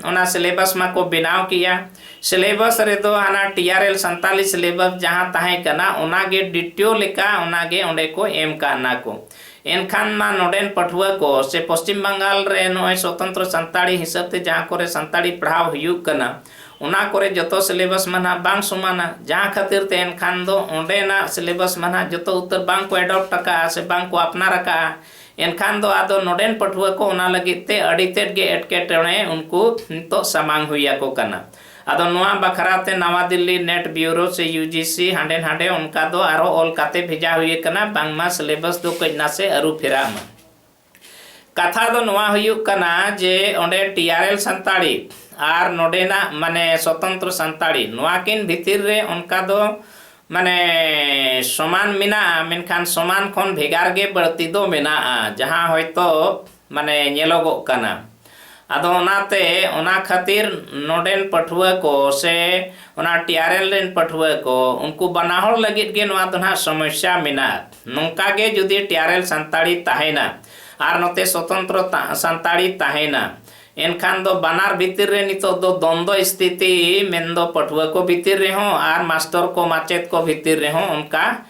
ᱚᱱᱟ ᱥᱤᱞᱮᱵᱟᱥ ᱢᱟᱠᱚ ᱵᱮᱱᱟᱣ ᱠᱮᱜᱼᱟ᱾ ᱥᱤᱞᱮᱵᱟᱥ ᱨᱮᱫᱚ ᱦᱟᱱᱟ ᱴᱤ ᱟᱨ ᱮᱞ ᱥᱟᱱᱛᱟᱞᱤ ᱥᱤᱞᱮᱵᱟᱥ ᱡᱟᱦᱟᱸ ᱛᱟᱦᱮᱸ ᱠᱟᱱᱟ, ᱚᱱᱟᱜᱮ ᱰᱤᱴᱤᱭᱳ ᱞᱮᱠᱟ ᱚᱱᱟᱜᱮ ᱚᱸᱰᱮ ᱠᱚ ᱮᱢ ᱠᱟᱜ ᱱᱟ ᱠᱚ᱾ ᱮᱱᱠᱷᱟᱱ ᱢᱟ ᱱᱚᱰᱮᱱ ᱯᱟᱹᱴᱷᱩᱣᱟᱹ ᱠᱚ ᱥᱮ ᱯᱚᱥᱪᱤᱢ ᱵᱟᱝᱜᱟᱞ ᱨᱮ ᱱᱚᱜᱼᱚᱭ ᱥᱚᱛᱚᱱᱛᱨᱚ ᱥᱟᱱᱛᱟᱲᱤ ᱦᱤᱥᱟᱹᱵ ᱛᱮ ᱡᱟᱦᱟᱸ ᱠᱚᱨᱮ ᱥᱟᱱᱛᱟᱲᱤ ᱯᱟᱲᱦᱟᱣ ᱦᱩᱭᱩᱜ ᱠᱟᱱᱟ, ᱚᱱᱟ ᱠᱚᱨᱮ ᱡᱚᱛᱚ ᱥᱤᱞᱮᱵᱟᱥ ᱢᱟ ᱱᱟᱦᱟᱜ ᱵᱟᱝ ᱥᱚᱢᱟᱱᱟ, ᱡᱟᱦᱟᱸ ᱠᱷᱟᱹᱛᱤᱨ ᱛᱮ ᱮᱱᱠᱷᱟᱱ ᱫᱚ ᱚᱸᱰᱮᱱᱟᱜ ᱥᱤᱞᱮᱵᱟᱥ ᱢᱟ ᱱᱟᱦᱟᱜ ᱡᱚᱛᱚ ᱩᱛᱟᱹᱨ ᱵᱟᱝ ᱠᱚ ᱮᱰᱚᱯᱴ ᱟᱠᱟᱜᱼᱟ ᱥᱮ ᱵᱟᱝ ᱠᱚ ᱟᱯᱱᱟᱨ ᱟᱠᱟᱜᱼᱟ᱾ ᱮᱱᱠᱷᱟᱱ ᱫᱚ ᱟᱫᱚ ᱱᱚᱰᱮᱱ ᱯᱟᱹᱴᱷᱩᱣᱟᱹ ᱠᱚ ᱚᱱᱟ ᱞᱟᱹᱜᱤᱫ ᱛᱮ ᱟᱹᱰᱤ ᱛᱮᱫ ᱜᱮ ᱮᱴᱠᱮᱴᱚᱬᱮ ᱩᱱᱠᱩ ᱱᱤᱛᱚᱜ ᱥᱟᱢᱟᱝ ᱦᱩᱭ ᱟᱠᱚ ᱠᱟᱱᱟ᱾ ᱟᱫᱚ ᱱᱚᱣᱟ ᱵᱟᱠᱷᱨᱟ ᱛᱮ ᱱᱟᱣᱟ ᱫᱤᱞᱞᱤ ᱱᱮᱴ ᱵᱤᱭᱩᱨᱳ ᱥᱮ ᱭᱩ ᱡᱤ ᱥᱤ ᱦᱟᱸᱰᱮ ᱱᱟᱰᱮ ᱚᱱᱠᱟ ᱫᱚ ᱟᱨᱚ ᱚᱞ ᱠᱟᱛᱮ ᱵᱷᱮᱡᱟ ᱦᱩᱭ ᱟᱠᱟᱱᱟ, ᱵᱟᱝᱢᱟ ᱥᱤᱞᱮᱵᱟᱥ ᱫᱚ ᱠᱟᱹᱡ ᱱᱟᱥᱮ ᱟᱹᱨᱩ ᱯᱷᱮᱨᱟᱜ ᱢᱟ᱾ ᱠᱟᱛᱷᱟ ᱫᱚ ᱱᱚᱣᱟ ᱦᱩᱭᱩᱜ ᱠᱟᱱᱟ ᱡᱮ ᱚᱸᱰᱮ ᱴᱤ ᱟᱨ ᱮᱞ ᱥᱟᱱᱛᱟᱲᱤ ᱟᱨ ᱱᱚᱰᱮᱱᱟᱜ ᱢᱟᱱᱮ ᱥᱚᱛᱚᱱᱛᱨᱚ ᱥᱟᱱᱛᱟᱲᱤ, ᱱᱚᱣᱟ ᱠᱤᱱ ᱵᱷᱤᱛᱤᱨ ᱨᱮ ᱚᱱᱠᱟ ᱫᱚ ᱢᱟᱱᱮ ᱥᱚᱢᱟᱱ ᱢᱮᱱᱟᱜᱼᱟ, ᱢᱮᱱᱠᱷᱟᱱ ᱥᱚᱢᱟᱱ ᱠᱷᱚᱱ ᱵᱷᱮᱜᱟᱨ ᱜᱮ ᱵᱟᱹᱲᱛᱤ ᱫᱚ ᱢᱮᱱᱟᱜᱼᱟ, ᱡᱟᱦᱟᱸ ᱦᱚᱭᱛᱳ ᱢᱟᱱᱮ ᱧᱮᱞᱚᱜᱚᱜ ᱠᱟᱱᱟ᱾ ᱟᱫᱚ ᱚᱱᱟᱛᱮ ᱚᱱᱟ ᱠᱷᱟᱹᱛᱤᱨ ᱱᱚᱰᱮᱱ ᱯᱟᱹᱴᱷᱩᱣᱟᱹ ᱠᱚ ᱥᱮ ᱚᱱᱟ ᱴᱤ ᱟᱨ ᱮᱞ ᱨᱮᱱ ᱯᱟᱹᱴᱷᱩᱣᱟᱹ ᱠᱚ, ᱩᱱᱠᱩ ᱵᱟᱱᱟ ᱦᱚᱲ ᱞᱟᱹᱜᱤᱫ ᱜᱮ ᱱᱚᱣᱟ ᱫᱚ ᱱᱟᱦᱟᱜ ᱥᱚᱢᱚᱥᱥᱟ ᱢᱮᱱᱟᱜᱼᱟ᱾ ᱱᱚᱝᱠᱟ ᱜᱮ ᱡᱩᱫᱤ ᱴᱤ ᱟᱨ ᱮᱞ ᱥᱟᱱᱛᱟᱲᱤ ᱛᱟᱦᱮᱱᱟ ᱟᱨ ᱱᱚᱛᱮ ᱥᱚᱛᱚᱱᱛᱨᱚ ᱛᱟ-, ᱥᱟᱱᱛᱟᱲᱤ ᱛᱟᱦᱮᱱᱟ, ᱮᱱᱠᱷᱟᱱ ᱫᱚ ᱵᱟᱱᱟᱨ ᱵᱷᱤᱛᱤᱨ ᱨᱮ ᱱᱤᱛᱚᱜ ᱫᱚ ᱫᱚᱱᱫᱚ ᱥᱛᱷᱤᱛᱤ, ᱢᱮᱱᱫᱚ ᱯᱟᱹᱴᱷᱩᱣᱟᱹ ᱠᱚ ᱵᱷᱤᱛᱤᱨ ᱨᱮᱦᱚᱸ ᱟᱨ ᱢᱟᱥᱴᱚᱨ ᱠᱚ ᱢᱟᱪᱮᱫ ᱠᱚ ᱵᱷᱤᱛᱤᱨ ᱨᱮᱦᱚᱸ ᱚᱱᱠᱟ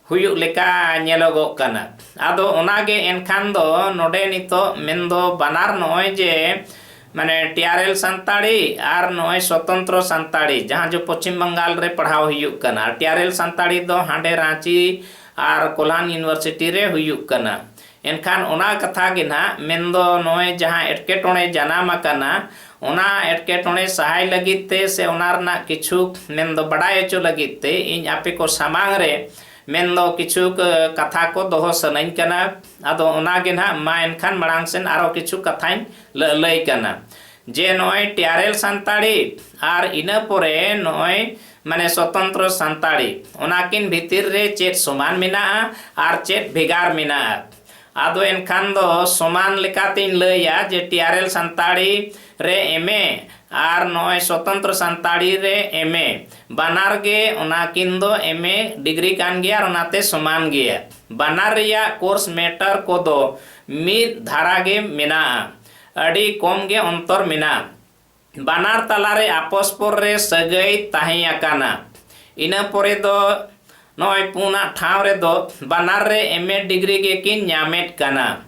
ᱦᱩᱭᱩᱜ ᱞᱮᱠᱟ ᱧᱮᱞᱚᱜᱚᱜ ᱠᱟᱱᱟ᱾ ᱟᱫᱚ ᱚᱱᱟᱜᱮ ᱮᱱᱠᱷᱟᱱ ᱫᱚ ᱱᱚᱰᱮ ᱱᱤᱛᱚᱜ ᱢᱮᱱᱫᱚ ᱵᱟᱱᱟᱨ ᱱᱚᱜᱼᱚᱭ ᱡᱮ ᱢᱟᱱᱮ ᱴᱤ ᱟᱨ ᱮᱞ ᱥᱟᱱᱛᱟᱲᱤ ᱟᱨ ᱱᱚᱜᱼᱚᱭ ᱥᱚᱛᱚᱱᱛᱨᱚ ᱥᱟᱱᱛᱟᱲᱤ, ᱡᱟᱦᱟᱸ ᱡᱮ ᱯᱚᱪᱷᱤᱢ ᱵᱟᱝᱜᱟᱞ ᱨᱮ ᱯᱟᱲᱦᱟᱣ ᱦᱩᱭᱩᱜ ᱠᱟᱱᱟ, ᱴᱤ ᱟᱨ ᱮᱞ ᱥᱟᱱᱛᱟᱲᱤ ᱫᱚ ᱦᱟᱸᱰᱮ ᱨᱟᱸᱪᱤ ᱟᱨ ᱠᱳᱞᱦᱟᱱ ᱤᱭᱩᱱᱤᱵᱷᱟᱨᱥᱤᱴᱤ ᱨᱮ ᱦᱩᱭᱩᱜ ᱠᱟᱱᱟ᱾ ᱮᱱᱠᱷᱟᱱ ᱚᱱᱟ ᱠᱟᱛᱷᱟ ᱜᱮ ᱱᱟᱦᱟᱜ ᱢᱮᱱᱫᱚ ᱱᱚᱜᱼᱚᱭ ᱡᱟᱦᱟᱸ ᱮᱴᱠᱮᱴᱚᱬᱮ ᱡᱟᱱᱟᱢ ᱟᱠᱟᱱᱟ, ᱚᱱᱟ ᱮᱴᱠᱮᱴᱚᱬᱮ ᱥᱟᱦᱟᱭ ᱞᱟᱹᱜᱤᱫ ᱛᱮ ᱥᱮ ᱚᱱᱟ ᱨᱮᱱᱟᱜ ᱠᱤᱪᱷᱩ ᱢᱮᱱᱫᱚ ᱵᱟᱰᱟᱭ ᱦᱚᱪᱚ ᱞᱟᱹᱜᱤᱫ ᱛᱮ ᱤᱧ ᱟᱯᱮ ᱠᱚ ᱥᱟᱢᱟᱝ ᱨᱮ ᱢᱮᱱᱫᱚ ᱠᱤᱪᱷᱩ ᱠ-, ᱠᱟᱛᱷᱟ ᱠᱚ ᱫᱚᱦᱚ ᱥᱟᱱᱟᱧ ᱠᱟᱱᱟ᱾ ᱟᱫᱚ ᱚᱱᱟ ᱜᱮ ᱱᱟᱦᱟᱜ ᱢᱟ ᱮᱱᱠᱷᱟᱱ ᱢᱟᱲᱟᱝ ᱥᱮᱱ ᱟᱨᱚ ᱠᱤᱪᱷᱩ ᱠᱟᱛᱷᱟᱧ ᱞᱟᱹ-, ᱞᱟᱹᱭ ᱠᱟᱱᱟ ᱡᱮ ᱱᱚᱜᱼᱚᱭ ᱴᱤ ᱟᱨ ᱮᱞ ᱥᱟᱱᱛᱟᱲᱤ ᱟᱨ ᱤᱱᱟᱹ ᱯᱚᱨᱮ ᱱᱚᱜᱼᱚᱭ ᱢᱟᱱᱮ ᱥᱚᱛᱚᱱᱛᱨᱚ ᱥᱟᱱᱛᱟᱲᱤ, ᱚᱱᱟᱠᱤᱱ ᱵᱷᱤᱛᱤᱨ ᱨᱮ ᱪᱮᱫ ᱥᱚᱢᱟᱱ ᱢᱮᱱᱟᱜᱼᱟ ᱟᱨ ᱪᱮᱫ ᱵᱷᱮᱜᱟᱨ ᱢᱮᱱᱟᱜᱼᱟ? ᱟᱫᱚ ᱮᱱᱠᱷᱟᱱ ᱫᱚ ᱥᱚᱢᱟᱱ ᱞᱮᱠᱟᱛᱤᱧ ᱞᱟᱹᱭᱟ ᱡᱮ ᱴᱤ ᱟᱨ ᱮᱞ ᱥᱟᱱᱛᱟᱲᱤ ᱨᱮ ᱮᱢ ᱮ ᱟᱨ ᱱᱚᱜᱼᱚᱭ ᱥᱚᱛᱚᱱᱛᱨᱚ ᱥᱟᱱᱛᱟᱲᱤ ᱨᱮ ᱮᱢ ᱮ, ᱵᱟᱱᱟᱨ ᱜᱮ ᱚᱱᱟᱠᱤᱱ ᱫᱚ ᱮᱢ ᱮ ᱰᱤᱜᱽᱨᱤ ᱠᱟᱱ ᱜᱮᱭᱟ ᱟᱨ ᱚᱱᱟᱛᱮ ᱥᱚᱢᱟᱱ ᱜᱮᱭᱟ᱾ ᱵᱟᱱᱟᱨ ᱨᱮᱭᱟᱜ ᱠᱳᱨᱥ ᱢᱮᱴᱟᱨ ᱠᱚᱫᱚ ᱢᱤᱫ ᱫᱷᱟᱨᱟ ᱜᱮ ᱢᱮᱱᱟᱜᱼᱟ᱾ ᱟᱹᱰᱤ ᱠᱚᱢ ᱜᱮ ᱚᱱᱛᱚᱨ ᱢᱮᱱᱟᱜᱼᱟ᱾ ᱵᱟᱱᱟᱨ ᱛᱟᱞᱟᱨᱮ ᱟᱯᱚᱥᱯᱚᱨ ᱨᱮ ᱥᱟᱹᱜᱟᱹᱭ ᱛᱟᱦᱮᱸ ᱟᱠᱟᱱᱟ᱾ ᱤᱱᱟᱹ ᱯᱚᱨᱮ ᱫᱚ ᱱᱚᱜᱼᱚᱭ ᱯᱩᱱᱟᱜ ᱴᱷᱟᱶ ᱨᱮᱫᱚ ᱵᱟᱱᱟᱨ ᱨᱮ ᱮᱢ ᱮ ᱰᱤᱜᱽᱨᱤ ᱜᱮᱠᱤᱱ ᱧᱟᱢᱮᱫ ᱠᱟᱱᱟ᱾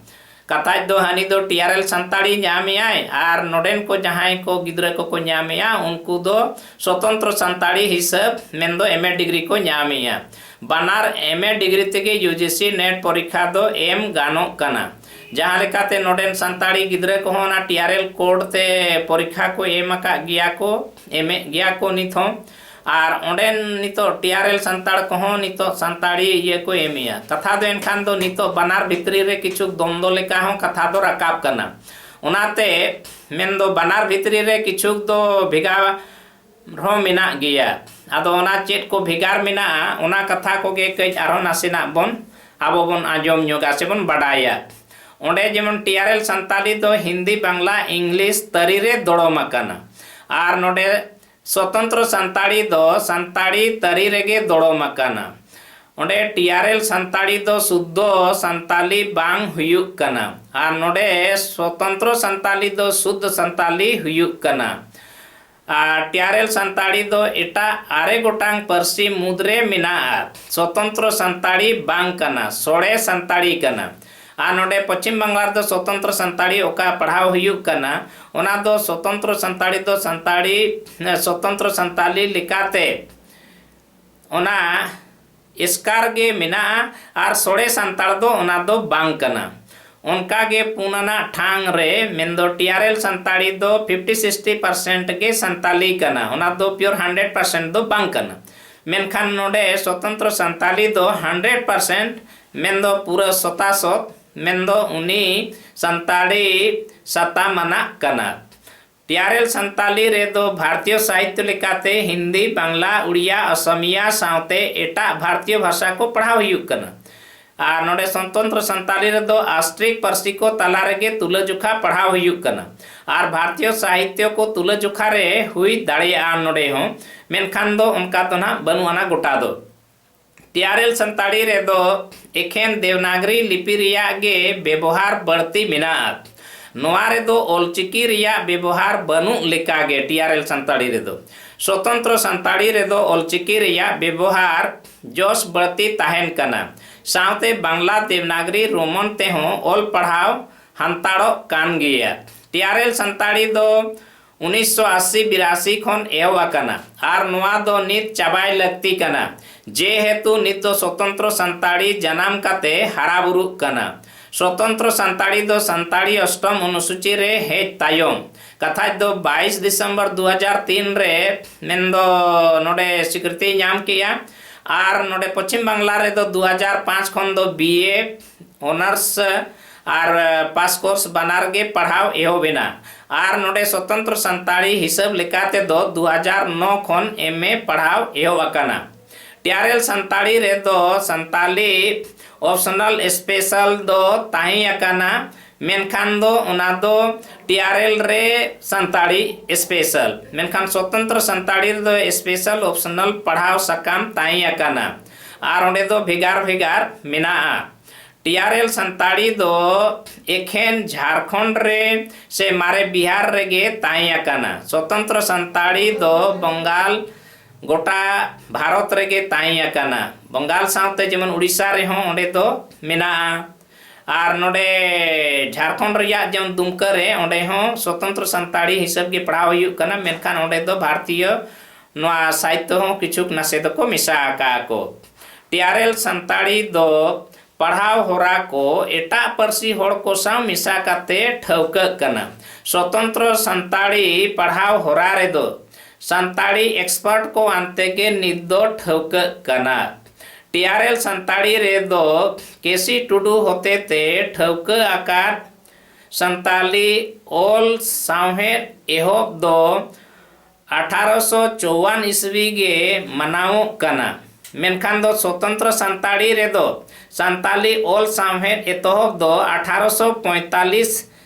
ᱠᱟᱛᱷᱟᱡ ᱫᱚ ᱦᱟᱹᱱᱤ ᱫᱚ ᱴᱤ ᱟᱨ ᱮᱞ ᱥᱟᱱᱛᱟᱲᱤ ᱧᱟᱢᱮᱜᱼᱟᱭ ᱟᱨ ᱱᱚᱰᱮᱱ ᱠᱚ ᱡᱟᱦᱟᱸᱭ ᱠᱚ ᱜᱤᱫᱽᱨᱟᱹ ᱠᱚᱠᱚ ᱧᱟᱢᱮᱜᱼᱟ, ᱩᱱᱠᱩ ᱫᱚ ᱥᱚᱛᱚᱱᱛᱨᱚ ᱥᱟᱱᱛᱟᱲᱤ ᱦᱤᱥᱟᱹᱵ ᱢᱮᱱᱫᱚ ᱮᱢ ᱮ ᱰᱤᱜᱽᱨᱤ ᱠᱚ ᱧᱟᱢᱮᱜᱼᱟ᱾ ᱵᱟᱱᱟᱨ ᱮᱢ ᱮ ᱰᱤᱜᱽᱨᱤ ᱛᱮᱜᱮ ᱭᱩ ᱡᱤ ᱥᱤ ᱱᱮᱴ ᱯᱚᱨᱤᱠᱠᱷᱟ ᱫᱚ ᱮᱢ ᱜᱟᱱᱚᱜ ᱠᱟᱱᱟ᱾ ᱡᱟᱦᱟᱸ ᱞᱮᱠᱟᱛᱮ ᱱᱚᱰᱮᱱ ᱥᱟᱱᱛᱟᱲᱤ ᱜᱤᱫᱽᱨᱟᱹ ᱠᱚᱦᱚᱸ ᱚᱱᱟ ᱴᱤ ᱟᱨ ᱮᱞ ᱠᱳᱰ ᱛᱮ ᱯᱚᱨᱤᱠᱠᱷᱟ ᱠᱚ ᱮᱢ ᱟᱠᱟᱫ ᱜᱮᱭᱟ ᱠᱚ, ᱮᱢᱮᱫ ᱜᱮᱭᱟ ᱠᱚ ᱱᱤᱛ ᱦᱚᱸ᱾ ᱟᱨ ᱚᱸᱰᱮᱱ ᱱᱤᱛᱚᱜ ᱴᱤ ᱟᱨ ᱮᱞ ᱥᱟᱱᱛᱟᱲ ᱠᱚᱦᱚᱸ ᱱᱤᱛᱚᱜ ᱥᱟᱱᱛᱟᱲᱤ ᱤᱭᱟᱹ ᱠᱚ ᱮᱢᱮᱜᱼᱟ᱾ ᱠᱟᱛᱷᱟ ᱫᱚ ᱮᱱᱠᱷᱟᱱ ᱫᱚ ᱱᱤᱛᱚᱜ ᱵᱟᱱᱟᱨ ᱵᱷᱤᱛᱨᱤ ᱨᱮ ᱠᱤᱪᱷᱩ ᱫᱚᱱᱫᱚ ᱞᱮᱠᱟ ᱦᱚᱸ ᱠᱟᱛᱷᱟ ᱫᱚ ᱨᱟᱠᱟᱵ ᱠᱟᱱᱟ᱾ ᱚᱱᱟᱛᱮ ᱢᱮᱱᱫᱚ ᱵᱟᱱᱟᱨ ᱵᱷᱤᱛᱨᱤ ᱨᱮ ᱠᱤᱪᱷᱩ ᱫᱚ ᱵᱷᱮᱜᱟᱨ ᱦᱚᱸ ᱢᱮᱱᱟᱜ ᱜᱮᱭᱟ᱾ ᱟᱫᱚ ᱚᱱᱟ ᱪᱮᱫ ᱠᱚ ᱵᱷᱮᱜᱟᱨ ᱢᱮᱱᱟᱜᱼᱟ, ᱚᱱᱟ ᱠᱟᱛᱷᱟ ᱠᱚᱜᱮ ᱠᱟᱹᱡ ᱟᱨᱦᱚᱸ ᱱᱟᱥᱮᱱᱟᱜ ᱵᱚᱱ, ᱟᱵᱚ ᱵᱚᱱ ᱟᱸᱡᱚᱢ ᱧᱚᱜᱟ ᱥᱮ ᱵᱚᱱ ᱵᱟᱰᱟᱭᱟ᱾ ᱚᱸᱰᱮ ᱡᱮᱢᱚᱱ ᱴᱤ ᱟᱨ ᱮᱞ ᱥᱟᱱᱛᱟᱞᱤ ᱫᱚ ᱦᱤᱱᱫᱤ, ᱵᱟᱝᱞᱟ, ᱤᱝᱞᱤᱥ ᱛᱟᱹᱨᱤ ᱨᱮ ᱫᱚᱲᱚᱢ ᱟᱠᱟᱱᱟ᱾ ᱟᱨ ᱱᱚᱰᱮ ᱥᱚᱛᱚᱱᱛᱨᱚ ᱥᱟᱱᱛᱟᱲᱤ ᱫᱚ ᱥᱟᱱᱛᱟᱲᱤ ᱛᱟᱹᱨᱤ ᱨᱮᱜᱮ ᱫᱚᱲᱚᱢ ᱟᱠᱟᱱᱟ᱾ ᱚᱸᱰᱮ ᱴᱤ ᱟᱨ ᱮᱞ ᱥᱟᱱᱛᱟᱲᱤ ᱫᱚ ᱥᱩᱫᱽᱫᱷᱚ ᱥᱟᱱᱛᱟᱞᱤ ᱵᱟᱝ ᱦᱩᱭᱩᱜ ᱠᱟᱱᱟ᱾ ᱟᱨ ᱱᱚᱰᱮ ᱥᱚᱛᱚᱱᱛᱨᱚ ᱥᱟᱱᱛᱟᱞᱤ ᱫᱚ ᱥᱩᱫᱽᱫᱷ ᱥᱟᱱᱛᱟᱞᱤ ᱦᱩᱭᱩᱜ ᱠᱟᱱᱟ᱾ ᱟᱨ ᱴᱤ ᱟᱨ ᱮᱞ ᱥᱟᱱᱛᱟᱲᱤ ᱫᱚ ᱮᱴᱟᱜ ᱟᱨᱮ ᱜᱚᱴᱟᱝ ᱯᱟᱹᱨᱥᱤ ᱢᱩᱫᱽᱨᱮ ᱢᱮᱱᱟᱜᱼᱟ᱾ ᱥᱚᱛᱚᱱᱛᱨᱚ ᱥᱟᱱᱛᱟᱲᱤ ᱵᱟᱝ ᱠᱟᱱᱟ, ᱥᱚᱲᱮ ᱥᱟᱱᱛᱟᱲᱤ ᱠᱟᱱᱟ᱾ ᱟᱨ ᱱᱚᱰᱮ ᱯᱚᱪᱷᱤᱢ ᱵᱟᱝᱞᱟ ᱨᱮᱫᱚ ᱥᱚᱛᱚᱱᱛᱨᱚ ᱥᱟᱱᱛᱟᱲᱤ ᱚᱠᱟ ᱯᱟᱲᱦᱟᱣ ᱦᱩᱭᱩᱜ ᱠᱟᱱᱟ, ᱚᱱᱟ ᱫᱚ ᱥᱚᱛᱚᱱᱛᱨᱚ ᱥᱟᱱᱛᱟᱲᱤ ᱫᱚ ᱥᱟᱱᱛᱟᱲᱤ, ᱥᱚᱛᱚᱱᱛᱨᱚ ᱥᱟᱱᱛᱟᱞᱤ ᱞᱮᱠᱟᱛᱮ ᱚᱱᱟ ᱮᱥᱠᱟᱨ ᱜᱮ ᱢᱮᱱᱟᱜᱼᱟ᱾ ᱟᱨ ᱥᱚᱲᱮ ᱥᱟᱱᱛᱟᱲ ᱫᱚ ᱚᱱᱟ ᱫᱚ ᱵᱟᱝ ᱠᱟᱱᱟ᱾ ᱚᱱᱠᱟ ᱜᱮ ᱯᱩᱱ ᱟᱱᱟᱜ ᱴᱷᱟᱝ ᱨᱮ ᱢᱮᱱᱫᱚ ᱴᱤ ᱟᱨ ᱮᱞ ᱥᱟᱱᱛᱟᱲᱤ ᱫᱚ ᱯᱷᱤᱯᱴᱤ ᱥᱤᱠᱥᱴᱤ ᱯᱟᱨᱥᱮᱱᱴ ᱜᱮ ᱥᱟᱱᱛᱟᱞᱤ ᱠᱟᱱᱟ, ᱚᱱᱟ ᱫᱚ ᱯᱤᱭᱳᱨ ᱦᱟᱱᱰᱨᱮᱰ ᱯᱟᱨᱥᱮᱱᱴ ᱫᱚ ᱵᱟᱝ ᱠᱟᱱᱟ᱾ ᱢᱮᱱᱠᱷᱟᱱ ᱱᱚᱰᱮ ᱥᱚᱛᱚᱱᱛᱨᱚ ᱥᱟᱱᱛᱟᱞᱤ ᱫᱚ ᱦᱟᱱᱰᱨᱮᱰ ᱯᱟᱨᱥᱮᱱᱴ ᱢᱮᱱᱫᱚ ᱯᱩᱨᱟᱹ ᱥᱚᱛᱟᱥᱚᱛ ᱢᱮᱱᱫᱚ ᱩᱱᱤ ᱥᱟᱱᱛᱟᱲᱤ ᱥᱟᱛᱟᱢ ᱟᱱᱟᱜ ᱠᱟᱱᱟ᱾ ᱴᱤ ᱟᱨ ᱮᱞ ᱥᱟᱱᱛᱟᱞᱤ ᱨᱮᱫᱚ ᱵᱷᱟᱨᱚᱛᱤᱭᱚ ᱥᱟᱦᱤᱛᱭᱚ ᱞᱮᱠᱟᱛᱮ ᱦᱤᱱᱫᱤ, ᱵᱟᱝᱞᱟ, ᱩᱲᱤᱭᱟ, ᱚᱥᱚᱢᱤᱭᱟ ᱥᱟᱶᱛᱮ ᱮᱴᱟᱜ ᱵᱷᱟᱨᱚᱛᱤᱭᱚ ᱵᱷᱟᱥᱟ ᱠᱚ ᱯᱟᱲᱦᱟᱣ ᱦᱩᱭᱩᱜ ᱠᱟᱱᱟ᱾ ᱟᱨ ᱱᱚᱰᱮ ᱥᱚᱛᱚᱱᱛᱨᱚ ᱥᱟᱱᱛᱟᱞᱤ ᱨᱮᱫᱚ ᱟᱥᱴᱨᱤᱠ ᱯᱟᱹᱨᱥᱤ ᱠᱚ ᱛᱟᱞᱟ ᱨᱮᱜᱮ ᱛᱩᱞᱟᱹᱡᱚᱠᱷᱟ ᱯᱟᱲᱦᱟᱣ ᱦᱩᱭᱩᱜ ᱠᱟᱱᱟ᱾ ᱟᱨ ᱵᱷᱟᱨᱚᱛᱤᱭᱚ ᱥᱟᱦᱤᱛᱭᱚ ᱠᱚ ᱛᱩᱞᱟᱹᱡᱚᱠᱷᱟ ᱨᱮ ᱦᱩᱭ ᱫᱟᱲᱮᱭᱟᱜᱼᱟ ᱱᱚᱰᱮ ᱦᱚᱸ, ᱢᱮᱱᱠᱷᱟᱱ ᱫᱚ ᱚᱱᱠᱟ ᱫᱚ ᱱᱟᱦᱟᱜ ᱵᱟᱹᱱᱩᱜ ᱟᱱᱟ ᱜᱚᱴᱟ ᱫᱚ᱾ ᱴᱤ ᱟᱨ ᱮᱞ ᱥᱟᱱᱛᱟᱲᱤ ᱨᱮᱫᱚ ᱮᱠᱷᱮᱱ ᱫᱮᱵᱽᱱᱟᱜᱽᱨᱤ ᱞᱤᱯᱤ ᱨᱮᱭᱟᱜ ᱜᱮ ᱵᱮᱵᱚᱦᱟᱨ ᱵᱟᱹᱲᱛᱤ ᱢᱮᱱᱟᱜᱼᱟ᱾ ᱱᱚᱣᱟ ᱨᱮᱫᱚ ᱚᱞᱪᱤᱠᱤ ᱨᱮᱭᱟᱜ ᱵᱮᱵᱚᱦᱟᱨ ᱵᱟᱹᱱᱩᱜ ᱞᱮᱠᱟᱜᱮ ᱴᱤ ᱟᱨ ᱮᱞ ᱥᱟᱱᱛᱟᱲᱤ ᱨᱮᱫᱚ᱾ ᱥᱚᱛᱚᱱᱛᱨᱚ ᱥᱟᱱᱛᱟᱲᱤ ᱨᱮᱫᱚ ᱚᱞᱪᱤᱠᱤ ᱨᱮᱭᱟᱜ ᱵᱮᱵᱚᱦᱟᱨ ᱡᱚᱥ ᱵᱟᱹᱲᱛᱤ ᱛᱟᱦᱮᱱ ᱠᱟᱱᱟ᱾ ᱥᱟᱶᱛᱮ ᱵᱟᱝᱞᱟ ᱫᱮᱵᱽᱱᱟᱜᱽᱨᱤ ᱨᱳᱢᱟᱱ ᱛᱮᱦᱚᱸ ᱚᱞ ᱯᱟᱲᱦᱟᱣ ᱦᱟᱱᱛᱟᱲᱚᱜ ᱠᱟᱱ ᱜᱮᱭᱟ᱾ ᱴᱤ ᱟᱨ ᱮᱞ ᱥᱟᱱᱛᱟᱲᱤ ᱫᱚ ᱩᱱᱤᱥᱥᱚ ᱟᱥᱤ ᱵᱤᱨᱟᱥᱤ ᱠᱷᱚᱱ ᱮᱦᱚᱵ ᱟᱠᱟᱱᱟ ᱟᱨ ᱱᱚᱣᱟ ᱫᱚ ᱱᱤᱛ ᱪᱟᱵᱟᱭ ᱞᱟᱹᱠᱛᱤ ᱠᱟᱱᱟ, ᱡᱮᱦᱮᱛᱩ ᱱᱤᱛ ᱫᱚ ᱥᱚᱛᱚᱱᱛᱨᱚ ᱥᱟᱱᱛᱟᱲᱤ ᱡᱟᱱᱟᱢ ᱠᱟᱛᱮ ᱦᱟᱨᱟ ᱵᱩᱨᱩᱜ ᱠᱟᱱᱟ᱾ ᱥᱚᱛᱚᱱᱛᱨᱚ ᱥᱟᱱᱛᱟᱲᱤ ᱫᱚ ᱥᱟᱱᱛᱟᱲᱤ ᱚᱥᱴᱚᱢ ᱚᱱᱩᱥᱩᱪᱤ ᱨᱮ ᱦᱮᱡ ᱛᱟᱭᱚᱢ, ᱠᱟᱛᱷᱟᱡ ᱫᱚ ᱵᱟᱭᱤᱥ ᱰᱤᱥᱮᱢᱵᱚᱨ ᱫᱩ ᱦᱟᱡᱟᱨ ᱛᱤᱱ ᱨᱮ, ᱢᱮᱱᱫᱚ ᱱᱚᱰᱮ ᱥᱤᱠᱨᱤᱛᱤᱭ ᱧᱟᱢ ᱠᱮᱜᱼᱟ᱾ ᱟᱨ ᱱᱚᱰᱮ ᱯᱚᱪᱷᱤᱢ ᱵᱟᱝᱞᱟ ᱨᱮᱫᱚ ᱫᱩ ᱦᱟᱡᱟᱨ ᱯᱟᱸᱪ ᱠᱷᱚᱱ ᱫᱚ ᱵᱤ ᱮ ᱚᱱᱟᱨᱥ ᱟᱨ ᱯᱟᱥ ᱠᱳᱨᱥ ᱵᱟᱱᱟᱨ ᱜᱮ ᱯᱟᱲᱦᱟᱣ ᱮᱦᱚᱵ ᱮᱱᱟ᱾ ᱟᱨ ᱱᱚᱰᱮ ᱥᱚᱛᱚᱱᱛᱨᱚ ᱥᱟᱱᱛᱟᱲᱤ ᱦᱤᱥᱟᱹᱵ ᱞᱮᱠᱟ ᱛᱮᱫᱚ ᱫᱩ ᱦᱟᱡᱟᱨ ᱱᱚ ᱠᱷᱚᱱ ᱮᱢ ᱮ ᱯᱟᱲᱦᱟᱣ ᱮᱦᱚᱵ ᱟᱠᱟᱱᱟ᱾ ᱴᱤ ᱟᱨ ᱮᱞ ᱥᱟᱱᱛᱟᱲᱤ ᱨᱮᱫᱚ ᱥᱟᱱᱛᱟᱞᱤ ᱚᱯᱥᱚᱱᱟᱞ ᱥᱯᱮᱥᱟᱞ ᱫᱚ ᱛᱟᱦᱮᱸ ᱟᱠᱟᱱᱟ, ᱢᱮᱱᱠᱷᱟᱱ ᱫᱚ ᱚᱱᱟ ᱫᱚ ᱴᱤ ᱟᱨ ᱮᱞ ᱨᱮ ᱥᱟᱱᱛᱟᱲᱤ ᱥᱯᱮᱥᱟᱞ, ᱢᱮᱱᱠᱷᱟᱱ ᱥᱚᱛᱚᱱᱛᱨᱚ ᱥᱟᱱᱛᱟᱲᱤ ᱨᱮᱫᱚ ᱥᱯᱮᱥᱟᱞ ᱚᱯᱥᱚᱱᱟᱞ ᱯᱟᱲᱦᱟᱣ ᱥᱟᱠᱟᱢ ᱛᱟᱦᱮᱸ ᱟᱠᱟᱱᱟ᱾ ᱟᱨ ᱚᱸᱰᱮ ᱫᱚ ᱵᱷᱮᱜᱟᱨ ᱵᱷᱮᱜᱟᱨ ᱢᱮᱱᱟᱜᱼᱟ᱾ ᱴᱤ ᱟᱨ ᱮᱞ ᱥᱟᱱᱛᱟᱲᱤ ᱫᱚ ᱮᱠᱷᱮᱱ ᱡᱷᱟᱲᱠᱷᱚᱸᱰ ᱨᱮ ᱥᱮ ᱢᱟᱨᱮ ᱵᱤᱦᱟᱨ ᱨᱮᱜᱮ ᱛᱟᱦᱮᱸ ᱟᱠᱟᱱᱟ᱾ ᱥᱚᱛᱚᱱᱛᱨᱚ ᱥᱟᱱᱛᱟᱲᱤ ᱫᱚ ᱵᱚᱝᱜᱟᱞ ᱜᱚᱴᱟ ᱵᱷᱟᱨᱚᱛ ᱨᱮᱜᱮ ᱛᱟᱦᱮᱸ ᱟᱠᱟᱱᱟ᱾ ᱵᱚᱝᱜᱟᱞ ᱥᱟᱶᱛᱮ ᱡᱮᱢᱚᱱ ᱩᱲᱤᱥᱥᱟ ᱨᱮᱦᱚᱸ ᱚᱸᱰᱮ ᱫᱚ ᱢᱮᱱᱟᱜᱼᱟ᱾ ᱟᱨ ᱱᱚᱰᱮ ᱡᱷᱟᱲᱠᱷᱚᱸᱰ ᱨᱮᱭᱟᱜ ᱡᱮᱢᱚᱱ ᱫᱩᱢᱠᱟᱹ ᱨᱮ, ᱚᱸᱰᱮ ᱦᱚᱸ ᱥᱚᱛᱚᱱᱛᱨᱚ ᱥᱟᱱᱛᱟᱲᱤ ᱦᱤᱥᱟᱹᱵ ᱜᱮ ᱯᱟᱲᱦᱟᱣ ᱦᱩᱭᱩᱜ ᱠᱟᱱᱟ, ᱢᱮᱱᱠᱷᱟᱱ ᱚᱸᱰᱮ ᱫᱚ ᱵᱷᱟᱨᱚᱛᱤᱭᱚ ᱱᱚᱣᱟ ᱥᱟᱦᱤᱛᱭᱚ ᱦᱚᱸ ᱠᱤᱪᱷᱩ ᱱᱟᱥᱮ ᱫᱚᱠᱚ ᱢᱮᱥᱟ ᱟᱠᱟᱫ ᱠᱚ᱾ ᱴᱤ ᱟᱨ ᱮᱞ ᱥᱟᱱᱛᱟᱲᱤ ᱫᱚ ᱯᱟᱲᱦᱟᱣ ᱦᱚᱨᱟ ᱠᱚ ᱮᱴᱟᱜ ᱯᱟᱹᱨᱥᱤ ᱦᱚᱲ ᱠᱚ ᱥᱟᱶ ᱢᱮᱥᱟ ᱠᱟᱛᱮ ᱴᱷᱟᱹᱣᱠᱟᱹᱜ ᱠᱟᱱᱟ᱾ ᱥᱚᱛᱚᱱᱛᱨᱚ ᱥᱟᱱᱛᱟᱲᱤ ᱯᱟᱲᱦᱟᱣ ᱦᱚᱨᱟ ᱨᱮᱫᱚ ᱥᱟᱱᱛᱟᱲᱤ ᱮᱠᱥᱯᱟᱨᱴ ᱠᱚ ᱟᱱᱛᱮ ᱜᱮ ᱱᱤᱛ ᱫᱚ ᱴᱷᱟᱹᱣᱠᱟᱹᱜ ᱠᱟᱱᱟ᱾ ᱴᱤ ᱟᱨ ᱮᱞ ᱥᱟᱱᱛᱟᱲᱤ ᱨᱮᱫᱚ ᱠᱮ ᱥᱤ ᱴᱩᱰᱩ ᱦᱚᱛᱮᱛᱮ ᱴᱷᱟᱹᱣᱠᱟᱹ ᱟᱠᱟᱫ ᱥᱟᱱᱛᱟᱲᱤ ᱚᱞ ᱥᱟᱶᱦᱮᱫ ᱮᱦᱚᱵ ᱫᱚ ᱟᱴᱷᱟᱨᱚᱥᱚ ᱪᱚᱣᱟᱱ ᱤᱥᱣᱤ ᱜᱮ ᱢᱟᱱᱟᱣᱚᱜ ᱠᱟᱱᱟ᱾ ᱢᱮᱱᱠᱷᱟᱱ ᱫᱚ ᱥᱚᱛᱚᱱᱛᱨᱚ ᱥᱟᱱᱛᱟᱲᱤ ᱨᱮᱫᱚ ᱥᱟᱱᱛᱟᱲᱤ ᱚᱞ ᱥᱟᱶᱦᱮᱫ ᱮᱛᱚᱦᱚᱵ ᱫᱚ ᱟᱴᱷᱟᱨᱚᱥᱚ ᱯᱚᱸᱭᱛᱟᱞᱤᱥ,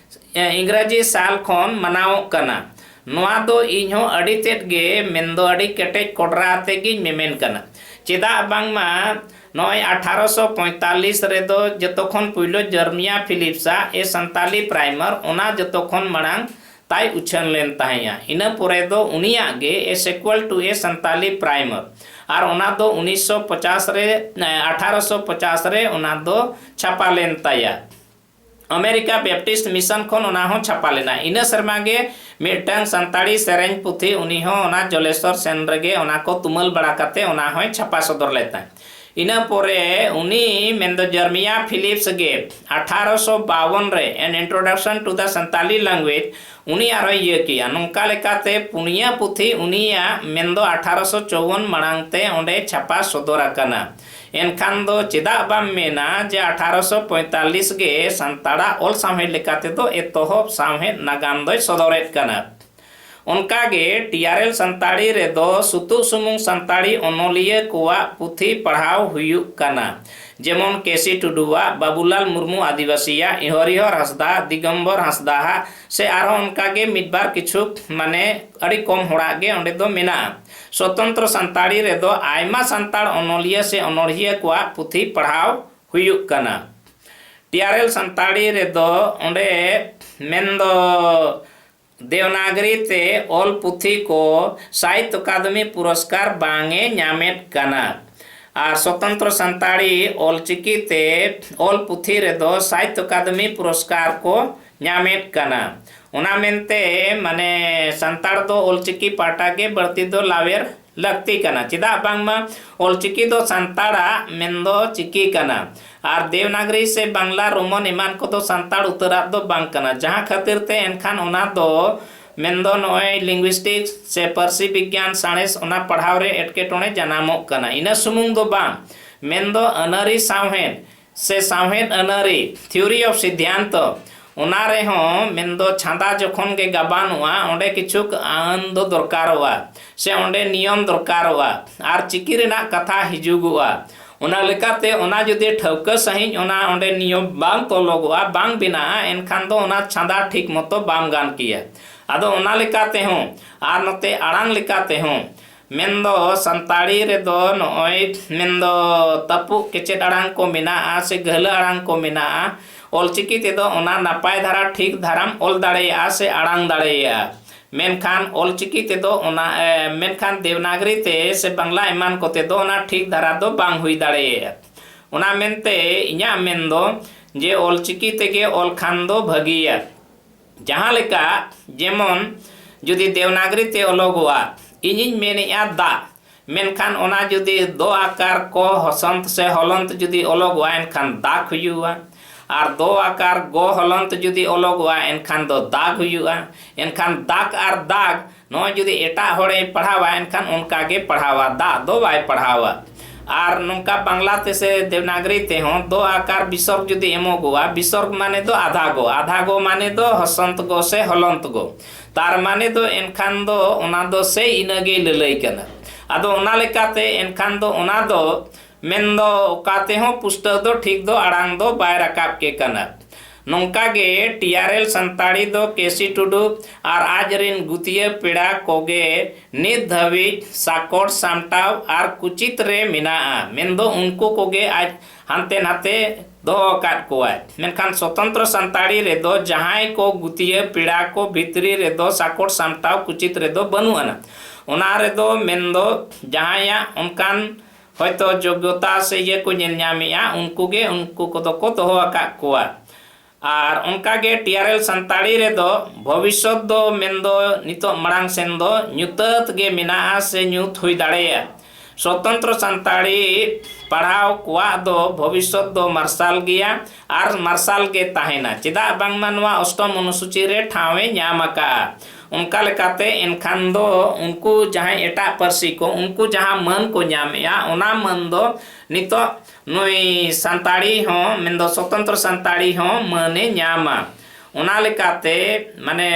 ᱮ, ᱤᱝᱨᱟᱡᱤ ᱥᱟᱞ ᱠᱷᱚᱱ ᱢᱟᱱᱟᱣᱚᱜ ᱠᱟᱱᱟ᱾ ᱱᱚᱣᱟ ᱫᱚ ᱤᱧ ᱦᱚᱸ ᱟᱹᱰᱤ ᱛᱮᱫ ᱜᱮ, ᱢᱮᱱᱫᱚ ᱟᱹᱰᱤ ᱠᱮᱴᱮᱡ ᱠᱚᱰᱨᱟ ᱟᱛᱮ ᱜᱤᱧ ᱢᱮᱢᱮᱱ ᱠᱟᱱᱟ᱾ ᱪᱮᱫᱟᱜ ᱵᱟᱝᱢᱟ ᱱᱚᱜᱼᱚᱭ ᱟᱴᱷᱟᱨᱚᱥᱚ ᱯᱚᱸᱭᱛᱟᱞᱞᱤᱥ ᱨᱮᱫᱚ ᱡᱚᱛᱚ ᱠᱷᱚᱱ ᱯᱩᱭᱞᱩ ᱡᱚᱨᱢᱤᱭᱟ ᱯᱷᱤᱞᱤᱯᱥᱟᱜ ᱮ ᱥᱟᱱᱛᱟᱞᱤ ᱯᱨᱟᱭᱢᱟᱨ, ᱚᱱᱟ ᱡᱚᱛᱚ ᱠᱷᱚᱱ ᱢᱟᱲᱟᱝ ᱛᱟᱭ ᱩᱪᱷᱟᱹᱱ ᱞᱮᱱ ᱛᱟᱦᱮᱸᱭᱟ᱾ ᱤᱱᱟᱹ ᱯᱚᱨᱮ ᱫᱚ ᱩᱱᱤᱭᱟᱜ ᱜᱮ A Sequel to a Santali Primer, ᱟᱨ ᱚᱱᱟ ᱫᱚ ᱩᱱᱤᱥᱥᱚ ᱯᱚᱪᱟᱥ ᱨᱮ, ᱮ, ᱟᱴᱷᱟᱨᱚᱥᱚ ᱯᱚᱪᱟᱥ ᱨᱮ ᱚᱱᱟ ᱫᱚ ᱪᱷᱟᱯᱟ ᱞᱮᱱ ᱛᱟᱭᱟ᱾ ᱟᱢᱮᱨᱤᱠᱟ ᱵᱮᱯᱴᱤᱥᱴ ᱢᱤᱥᱚᱱ ᱠᱷᱚᱱ ᱚᱱᱟ ᱦᱚᱸ ᱪᱷᱟᱯᱟ ᱞᱮᱱᱟ᱾ ᱤᱱᱟᱹ ᱥᱮᱨᱢᱟ ᱜᱮ ᱢᱤᱫᱴᱟᱝ ᱥᱟᱱᱛᱟᱲᱤ ᱥᱮᱨᱮᱧ ᱯᱩᱛᱷᱤ, ᱩᱱᱤ ᱦᱚᱸ ᱚᱱᱟ ᱡᱚᱞᱮᱥᱚᱨ ᱥᱮᱱ ᱨᱮᱜᱮ ᱚᱱᱟ ᱠᱚ ᱛᱩᱢᱟᱹᱞ ᱵᱟᱲᱟ ᱠᱟᱛᱮ ᱚᱱᱟ ᱦᱚᱸᱭ ᱪᱷᱟᱯᱟ ᱥᱚᱫᱚᱨ ᱞᱮᱫ ᱛᱟᱦᱮᱸᱫ᱾ ᱤᱱᱟᱹ ᱯᱚᱨᱮ ᱩᱱᱤ ᱢᱮᱱᱫᱚ ᱡᱟᱨᱢᱤᱭᱟ ᱯᱷᱤᱞᱤᱯᱥ ᱜᱮ ᱟᱴᱷᱟᱨᱚᱥᱚ ᱵᱟᱣᱚᱱ ᱨᱮ An Introduction to the Santali Language ᱩᱱᱤ ᱟᱨᱦᱚᱸᱭ ᱤᱭᱟᱹ ᱠᱮᱜᱼᱟ᱾ ᱱᱚᱝᱠᱟ ᱞᱮᱠᱟᱛᱮ ᱯᱩᱱᱭᱟᱹ ᱯᱩᱛᱷᱤ ᱩᱱᱤᱭᱟᱜ ᱢᱮᱱᱫᱚ ᱟᱴᱷᱟᱨᱚᱥᱚ ᱪᱚᱣᱚᱱ ᱢᱟᱲᱟᱝ ᱛᱮ ᱚᱸᱰᱮ ᱪᱷᱟᱯᱟ ᱥᱚᱫᱚᱨ ᱟᱠᱟᱱᱟ᱾ ᱮᱱᱠᱷᱟᱱ ᱫᱚ ᱪᱮᱫᱟᱜ ᱵᱟᱢ ᱢᱮᱱᱟ ᱡᱮ ᱟᱴᱷᱟᱨᱚᱥᱚ ᱯᱚᱸᱭᱛᱟᱞᱞᱤᱥ ᱜᱮ ᱥᱟᱱᱛᱟᱲᱟᱜ ᱚᱞ ᱥᱟᱶᱦᱮᱫ ᱞᱮᱠᱟ ᱛᱮᱫᱚ ᱮᱛᱚᱦᱚᱵ ᱥᱟᱶᱦᱮᱫ ᱱᱟᱜᱟᱢ ᱫᱚᱭ ᱥᱚᱫᱚᱨᱮᱫ ᱠᱟᱱᱟ? ᱚᱱᱠᱟᱜᱮ ᱴᱤᱭᱟᱨᱮᱞ ᱥᱟᱱᱛᱟᱲᱤ ᱨᱮᱫᱚ ᱥᱩᱛᱩᱜ ᱥᱩᱢᱩᱝ ᱥᱟᱱᱛᱟᱲᱤ ᱚᱱᱚᱞᱤᱭᱟᱹ ᱠᱚᱣᱟᱜ ᱯᱩᱛᱷᱤ ᱯᱟᱲᱦᱟᱣ ᱦᱩᱭᱩᱜ ᱠᱟᱱᱟ᱾ ᱡᱮᱢᱚᱱ ᱠᱮ ᱥᱤ ᱴᱩᱰᱩᱣᱟᱜ, ᱵᱟᱵᱩᱞᱟᱞ ᱢᱩᱨᱢᱩ ᱟᱹᱫᱤᱵᱟᱹᱥᱤᱭᱟᱜ, ᱦᱚᱨᱤᱦᱚᱨ ᱦᱟᱸᱥᱫᱟ, ᱫᱤᱜᱚᱢᱵᱚᱨ ᱦᱟᱸᱥᱫᱟᱣᱟᱜ, ᱥᱮ ᱟᱨᱦᱚᱸ ᱚᱱᱠᱟᱜᱮ ᱢᱤᱫ ᱵᱟᱨ ᱠᱤᱪᱷᱩ, ᱢᱟᱱᱮ ᱟᱹᱰᱤ ᱠᱚᱢ ᱦᱚᱲᱟᱜ ᱜᱮ ᱚᱸᱰᱮ ᱫᱚ ᱢᱮᱱᱟᱜᱼᱟ᱾ ᱥᱚᱛᱚᱱᱛᱨᱚ ᱥᱟᱱᱛᱟᱲᱤ ᱨᱮᱫᱚ ᱟᱭᱢᱟ ᱥᱟᱱᱛᱟᱲ ᱚᱱᱚᱞᱤᱭᱟᱹ ᱥᱮ ᱚᱱᱚᱲᱦᱤᱭᱟᱹ ᱠᱚᱣᱟᱜ ᱯᱩᱛᱷᱤ ᱯᱟᱲᱦᱟᱣ ᱦᱩᱭᱩᱜ ᱠᱟᱱᱟ᱾ ᱴᱤᱭᱟᱨᱮᱞ ᱥᱟᱱᱛᱟᱲᱤ ᱨᱮᱫᱚ ᱚᱸᱰᱮ ᱢᱮᱱᱫᱚ ᱫᱮᱣᱱᱟᱜᱽᱨᱤ ᱛᱮ ᱚᱞ ᱯᱩᱛᱷᱤ ᱠᱚ ᱥᱟᱦᱤᱛᱛᱚ ᱟᱠᱟᱫᱮᱢᱤ ᱯᱩᱨᱚᱥᱠᱟᱨ ᱵᱟᱝ ᱮ ᱧᱟᱢᱮᱫ ᱠᱟᱱᱟ᱾ ᱟᱨ ᱥᱚᱛᱚᱱᱛᱨᱚ ᱥᱟᱱᱛᱟᱲᱤ ᱚᱞ ᱪᱤᱠᱤ ᱛᱮ ᱚᱞ ᱯᱩᱛᱷᱤ ᱨᱮᱫᱚ ᱥᱟᱦᱤᱛᱛᱚ ᱟᱠᱟᱫᱮᱢᱤ ᱯᱩᱨᱚᱥᱠᱟᱨ ᱠᱚ ᱧᱟᱢᱮᱫ ᱠᱟᱱᱟ᱾ ᱚᱱᱟ ᱢᱮᱱᱛᱮ ᱢᱟᱱᱮ ᱥᱟᱱᱛᱟᱲ ᱫᱚ ᱚᱞ ᱪᱤᱠᱤ ᱯᱟᱦᱴᱟ ᱜᱮ ᱵᱟᱹᱲᱛᱤ ᱫᱚ ᱞᱟᱣᱮᱨ ᱞᱟᱹᱠᱛᱤ ᱠᱟᱱᱟ᱾ ᱪᱮᱫᱟᱜ ᱵᱟᱝᱢᱟ ᱚᱞ ᱪᱤᱠᱤ ᱫᱚ ᱥᱟᱱᱛᱟᱲᱟᱜ ᱢᱮᱱᱫᱚ ᱪᱤᱠᱤ ᱠᱟᱱᱟ, ᱟᱨ ᱫᱮᱣᱱᱟᱜᱽᱨᱤ ᱥᱮ ᱵᱟᱝᱞᱟ, ᱨᱳᱢᱟᱱ ᱮᱢᱟᱱ ᱠᱚᱫᱚ ᱥᱟᱱᱛᱟᱲ ᱩᱛᱟᱹᱨᱟᱜ ᱫᱚ ᱵᱟᱝ ᱠᱟᱱᱟ᱾ ᱡᱟᱦᱟᱸ ᱠᱷᱟᱹᱛᱤᱨ ᱛᱮ ᱮᱱᱠᱷᱟᱱ ᱚᱱᱟ ᱫᱚ ᱢᱮᱱᱫᱚ ᱱᱚᱜᱼᱚᱭ linguistics ᱥᱮ ᱯᱟᱹᱨᱥᱤ ᱵᱤᱜᱽᱜᱟᱱ ᱥᱟᱬᱮᱥ, ᱚᱱᱟ ᱯᱟᱲᱦᱟᱣ ᱨᱮ ᱮᱴᱠᱮᱴᱚᱬᱮ ᱡᱟᱱᱟᱢᱚᱜ ᱠᱟᱱᱟ᱾ ᱤᱱᱟᱹ ᱥᱩᱢᱩᱝ ᱫᱚ ᱵᱟᱝ, ᱢᱮᱱᱫᱚ ᱟᱹᱱᱟᱹᱨᱤ ᱥᱟᱶᱦᱮᱫ ᱥᱮ ᱥᱟᱶᱦᱮᱫ ᱟᱹᱱᱟᱹᱨᱤ, theory of ᱥᱤᱫᱽᱫᱷᱟᱱᱛᱚ, ᱚᱱᱟ ᱨᱮᱦᱚᱸ ᱢᱮᱱᱫᱚ ᱪᱷᱟᱸᱫᱟ ᱡᱚᱠᱷᱚᱱ ᱜᱮ ᱜᱟᱵᱟᱱᱚᱜᱼᱟ, ᱚᱸᱰᱮ ᱠᱤᱪᱷᱩ ᱟᱹᱱ ᱫᱚ ᱫᱚᱨᱠᱟᱨᱚᱜᱼᱟ ᱥᱮ ᱚᱸᱰᱮ ᱱᱤᱭᱚᱢ ᱫᱚᱨᱠᱟᱨᱚᱜᱼᱟ, ᱟᱨ ᱪᱤᱠᱤ ᱨᱮᱱᱟᱜ ᱠᱟᱛᱷᱟ ᱦᱤᱡᱩᱜᱚᱜᱼᱟ᱾ ᱚᱱᱟ ᱞᱮᱠᱟᱛᱮ ᱚᱱᱟ ᱡᱩᱫᱤ ᱴᱷᱟᱹᱣᱠᱟᱹ ᱥᱟᱺᱦᱤᱡ ᱚᱱᱟ ᱚᱸᱰᱮ ᱱᱤᱭᱚᱢ ᱵᱟᱝ ᱛᱚᱞᱚᱜᱚᱜᱼᱟ, ᱵᱟᱝ ᱵᱮᱱᱟᱜᱼᱟ, ᱮᱱᱠᱷᱟᱱ ᱫᱚ ᱚᱱᱟ ᱪᱷᱟᱸᱫᱟ ᱴᱷᱤᱠ ᱢᱚᱛᱚ ᱵᱟᱢ ᱜᱟᱱ ᱠᱮᱭᱟ᱾ ᱟᱫᱚ ᱚᱱᱟ ᱞᱮᱠᱟ ᱛᱮᱦᱚᱸ ᱟᱨ ᱱᱚᱛᱮ ᱟᱲᱟᱝ ᱞᱮᱠᱟ ᱛᱮᱦᱚᱸ ᱢᱮᱱᱫᱚ ᱥᱟᱱᱛᱟᱲᱤ ᱨᱮᱫᱚ ᱱᱚᱜᱼᱚᱭ ᱢᱮᱱᱫᱚ ᱛᱟᱹᱯᱩᱜ ᱠᱮᱪᱮᱫ ᱟᱲᱟᱝ ᱠᱚ ᱢᱮᱱᱟᱜᱼᱟ ᱥᱮ ᱜᱟᱹᱦᱞᱟᱹ ᱟᱲᱟᱝ ᱠᱚ ᱢᱮᱱᱟᱜᱼᱟ᱾ ᱚᱞᱪᱤᱠᱤ ᱛᱮᱫᱚ ᱚᱱᱟ ᱱᱟᱯᱟᱭ ᱫᱷᱟᱨᱟ ᱴᱷᱤᱠ ᱫᱷᱟᱨᱟᱢ ᱚᱞ ᱫᱟᱲᱮᱭᱟᱜᱼᱟ ᱥᱮ ᱟᱲᱟᱝ ᱫᱟᱲᱮᱭᱟᱜᱼᱟ᱾ ᱢᱮᱱᱠᱷᱟᱱ ᱚᱞᱪᱤᱠᱤ ᱛᱮᱫᱚ ᱚᱱᱟ ᱮ, ᱢᱮᱱᱠᱷᱟᱱ ᱫᱮᱵᱽᱱᱟᱜᱽᱨᱤ ᱛᱮ ᱥᱮ ᱵᱟᱝᱞᱟ ᱮᱢᱟᱱ ᱠᱚᱛᱮ ᱫᱚ ᱚᱱᱟ ᱴᱷᱤᱠ ᱫᱷᱟᱨᱟ ᱫᱚ ᱵᱟᱝ ᱦᱩᱭ ᱫᱟᱲᱮᱭᱟᱜᱼᱟ᱾ ᱚᱱᱟ ᱢᱮᱱᱛᱮ ᱤᱧᱟᱹᱜ ᱢᱮᱱ ᱫᱚ ᱡᱮ ᱚᱞᱪᱤᱠᱤ ᱛᱮᱜᱮ ᱚᱞ ᱠᱷᱟᱱ ᱫᱚ ᱵᱷᱟᱹᱜᱤᱭᱟ᱾ ᱡᱟᱦᱟᱸ ᱞᱮᱠᱟ ᱡᱮᱢᱚᱱ ᱡᱩᱫᱤ ᱫᱮᱵᱽᱱᱟᱜᱽᱨᱤ ᱛᱮ ᱚᱞᱚᱜᱚᱜᱼᱟ, ᱤᱧᱤᱧ ᱢᱮᱱᱮᱜᱼᱟ ᱫᱟᱜ, ᱢᱮᱱᱠᱷᱟᱱ ᱚᱱᱟ ᱡᱩᱫᱤ ᱫᱚ ᱟᱠᱟᱨ ᱠᱚ ᱦᱚᱥᱚᱱᱛ ᱥᱮ ᱦᱚᱞᱚᱱᱛ ᱡᱩᱫᱤ ᱚᱞᱚᱜᱚᱜᱼᱟ, ᱮᱱᱠᱷᱟᱱ ᱫᱟᱜ ᱦᱩᱭᱩᱜᱼᱟ᱾ ᱟᱨ ᱫᱚ ᱟᱠᱟᱨ ᱜᱚ ᱦᱚᱞᱚᱱᱛ ᱡᱩᱫᱤ ᱚᱞᱚᱜᱚᱜᱼᱟ, ᱮᱱᱠᱷᱟᱱ ᱫᱚ ᱫᱟᱜ ᱦᱩᱭᱩᱜᱼᱟ᱾ ᱮᱱᱠᱷᱟᱱ ᱫᱟᱜ ᱟᱨ ᱫᱟᱜ ᱱᱚᱜᱼᱚᱭ ᱡᱩᱫᱤ ᱮᱴᱟᱜ ᱦᱚᱲᱮ ᱯᱟᱲᱦᱟᱣᱟ, ᱮᱱᱠᱷᱟᱱ ᱚᱱᱠᱟ ᱜᱮ ᱯᱟᱲᱦᱟᱣᱟ, ᱫᱟᱜ ᱫᱚ ᱵᱟᱭ ᱯᱟᱲᱦᱟᱣᱟ᱾ ᱟᱨ ᱱᱚᱝᱠᱟ ᱵᱟᱝᱞᱟ ᱛᱮ ᱥᱮ ᱫᱮᱵᱽᱱᱟᱜᱽᱨᱤ ᱛᱮᱦᱚᱸ ᱫᱚ ᱟᱠᱟᱨ ᱵᱤᱥᱚᱨᱜ ᱡᱩᱫᱤ ᱮᱢᱚᱜᱚᱜᱼᱟ, ᱵᱤᱥᱚᱨᱜ ᱢᱟᱱᱮ ᱫᱚ ᱟᱫᱷᱟ ᱜᱚ, ᱟᱫᱷᱟ ᱜᱚ ᱢᱟᱱᱮ ᱫᱚ ᱦᱚᱥᱚᱱᱛ ᱜᱚ ᱥᱮ ᱦᱚᱞᱚᱱᱛ ᱜᱚ᱾ ᱛᱟᱨ ᱢᱟᱱᱮ ᱫᱚ ᱮᱱᱠᱷᱟᱱ ᱫᱚ ᱚᱱᱟ ᱫᱚ ᱥᱮᱭ ᱤᱱᱟᱹᱜᱮ ᱞᱟᱹᱞᱟᱹᱭ ᱠᱟᱱᱟ᱾ ᱟᱫᱚ ᱚᱱᱟ ᱞᱮᱠᱟᱛᱮ ᱮᱱᱠᱷᱟᱱ ᱫᱚ ᱚᱱᱟ ᱫᱚ ᱢᱮᱱᱫᱚ ᱚᱠᱟ ᱛᱮᱦᱚᱸ ᱯᱩᱥᱴᱟᱹᱣ ᱫᱚ ᱴᱷᱤᱠ ᱫᱚ ᱟᱲᱟᱝ ᱫᱚ ᱵᱟᱭ ᱨᱟᱠᱟᱵ ᱠᱮ ᱠᱟᱱᱟ᱾ ᱱᱚᱝᱠᱟ ᱜᱮ ᱴᱤ ᱟᱨ ᱮᱞ ᱥᱟᱱᱛᱟᱲᱤ ᱫᱚ ᱠᱮ ᱥᱤ ᱴᱩᱰᱩ ᱟᱨ ᱟᱡ ᱨᱤᱱ ᱜᱩᱛᱤᱭᱟᱹ ᱯᱮᱲᱟ ᱠᱚᱜᱮ ᱱᱤᱛ ᱫᱷᱟᱹᱵᱤᱡ ᱥᱟᱠᱚᱴ ᱥᱟᱢᱴᱟᱣ ᱟᱨ ᱠᱩᱪᱤᱛ ᱨᱮ ᱢᱮᱱᱟᱜᱼᱟ᱾ ᱢᱮᱱᱫᱚ ᱩᱱᱠᱩ ᱠᱚᱜᱮ ᱟᱡ ᱦᱟᱱᱛᱮ ᱱᱟᱛᱮ ᱫᱚᱦᱚ ᱟᱠᱟᱫ ᱠᱚᱣᱟᱭ᱾ ᱢᱮᱱᱠᱷᱟᱱ ᱥᱚᱛᱚᱱᱛᱨᱚ ᱥᱟᱱᱛᱟᱲᱤ ᱨᱮᱫᱚ ᱡᱟᱦᱟᱸᱭ ᱠᱚ ᱜᱩᱛᱤᱭᱟᱹ ᱯᱮᱲᱟ ᱠᱚ ᱵᱷᱤᱛᱨᱤ ᱨᱮᱫᱚ ᱥᱟᱠᱚᱴ ᱥᱟᱢᱴᱟᱣ ᱠᱩᱪᱤᱛ ᱨᱮᱫᱚ ᱵᱟᱹᱱᱩᱜ ᱟᱱᱟ᱾ ᱚᱱᱟ ᱨᱮᱫᱚ ᱢᱮᱱᱫᱚ ᱡᱟᱦᱟᱸᱭᱟᱜ ᱚᱱᱠᱟᱱ ᱦᱚᱭᱛᱳ ᱡᱳᱜᱽᱜᱚᱛᱟ ᱥᱮ ᱤᱭᱟᱹ ᱠᱚ ᱧᱮᱞ ᱧᱟᱢᱮᱜᱼᱟ, ᱩᱱᱠᱩ ᱜᱮ ᱩᱱᱠᱩ ᱠᱚᱫᱚ ᱠᱚ ᱫᱚᱦᱚ ᱟᱠᱟᱫ ᱠᱚᱣᱟ᱾ ᱟᱨ ᱚᱱᱠᱟᱜᱮ ᱴᱤ ᱟᱨ ᱮᱞ ᱥᱟᱱᱛᱟᱲᱤ ᱨᱮᱫᱚ ᱵᱷᱚᱵᱤᱥᱥᱚᱛ ᱫᱚ ᱢᱮᱱᱫᱚ ᱱᱤᱛᱚᱜ ᱢᱟᱲᱟᱝ ᱥᱮᱱ ᱫᱚ ᱧᱩᱛᱟᱹᱛ ᱜᱮ ᱢᱮᱱᱟᱜᱼᱟ ᱥᱮ ᱧᱩᱛ ᱦᱩᱭ ᱫᱟᱲᱮᱭᱟᱜᱼᱟ᱾ ᱥᱚᱛᱚᱱᱛᱨᱚ ᱥᱟᱱᱛᱟᱲᱤ ᱯᱟᱲᱦᱟᱣ ᱠᱚᱣᱟᱜ ᱫᱚ ᱵᱷᱚᱵᱤᱥᱥᱚᱛ ᱫᱚ ᱢᱟᱨᱥᱟᱞ ᱜᱮᱭᱟ ᱟᱨ ᱢᱟᱨᱥᱟᱞ ᱜᱮ ᱛᱟᱦᱮᱱᱟ, ᱪᱮᱫᱟᱜ ᱵᱟᱝᱢᱟ ᱱᱚᱣᱟ ᱚᱥᱴᱚᱢ ᱚᱱᱩᱥᱩᱪᱤ ᱨᱮ ᱴᱷᱟᱶ ᱮ ᱧᱟᱢ ᱟᱠᱟᱫᱼᱟ᱾ ᱚᱱᱠᱟ ᱞᱮᱠᱟᱛᱮ ᱮᱱᱠᱷᱟᱱ ᱫᱚ ᱩᱱᱠᱩ ᱡᱟᱦᱟᱸᱭ ᱮᱴᱟᱜ ᱯᱟᱹᱨᱥᱤ ᱠᱚ, ᱩᱱᱠᱩ ᱡᱟᱦᱟᱸ ᱢᱟᱹᱱ ᱠᱚ ᱧᱟᱢᱮᱜᱼᱟ, ᱚᱱᱟ ᱢᱟᱹᱱ ᱫᱚ ᱱᱤᱛᱚᱜ ᱱᱩᱭ ᱥᱟᱱᱛᱟᱲᱤ ᱦᱚᱸ, ᱢᱮᱱᱫᱚ ᱥᱚᱛᱚᱱᱛᱨᱚ ᱥᱟᱱᱛᱟᱲᱤ ᱦᱚᱸ ᱢᱟᱹᱱᱮ ᱧᱟᱢᱟ᱾ ᱚᱱᱟ ᱞᱮᱠᱟᱛᱮ ᱢᱟᱱᱮ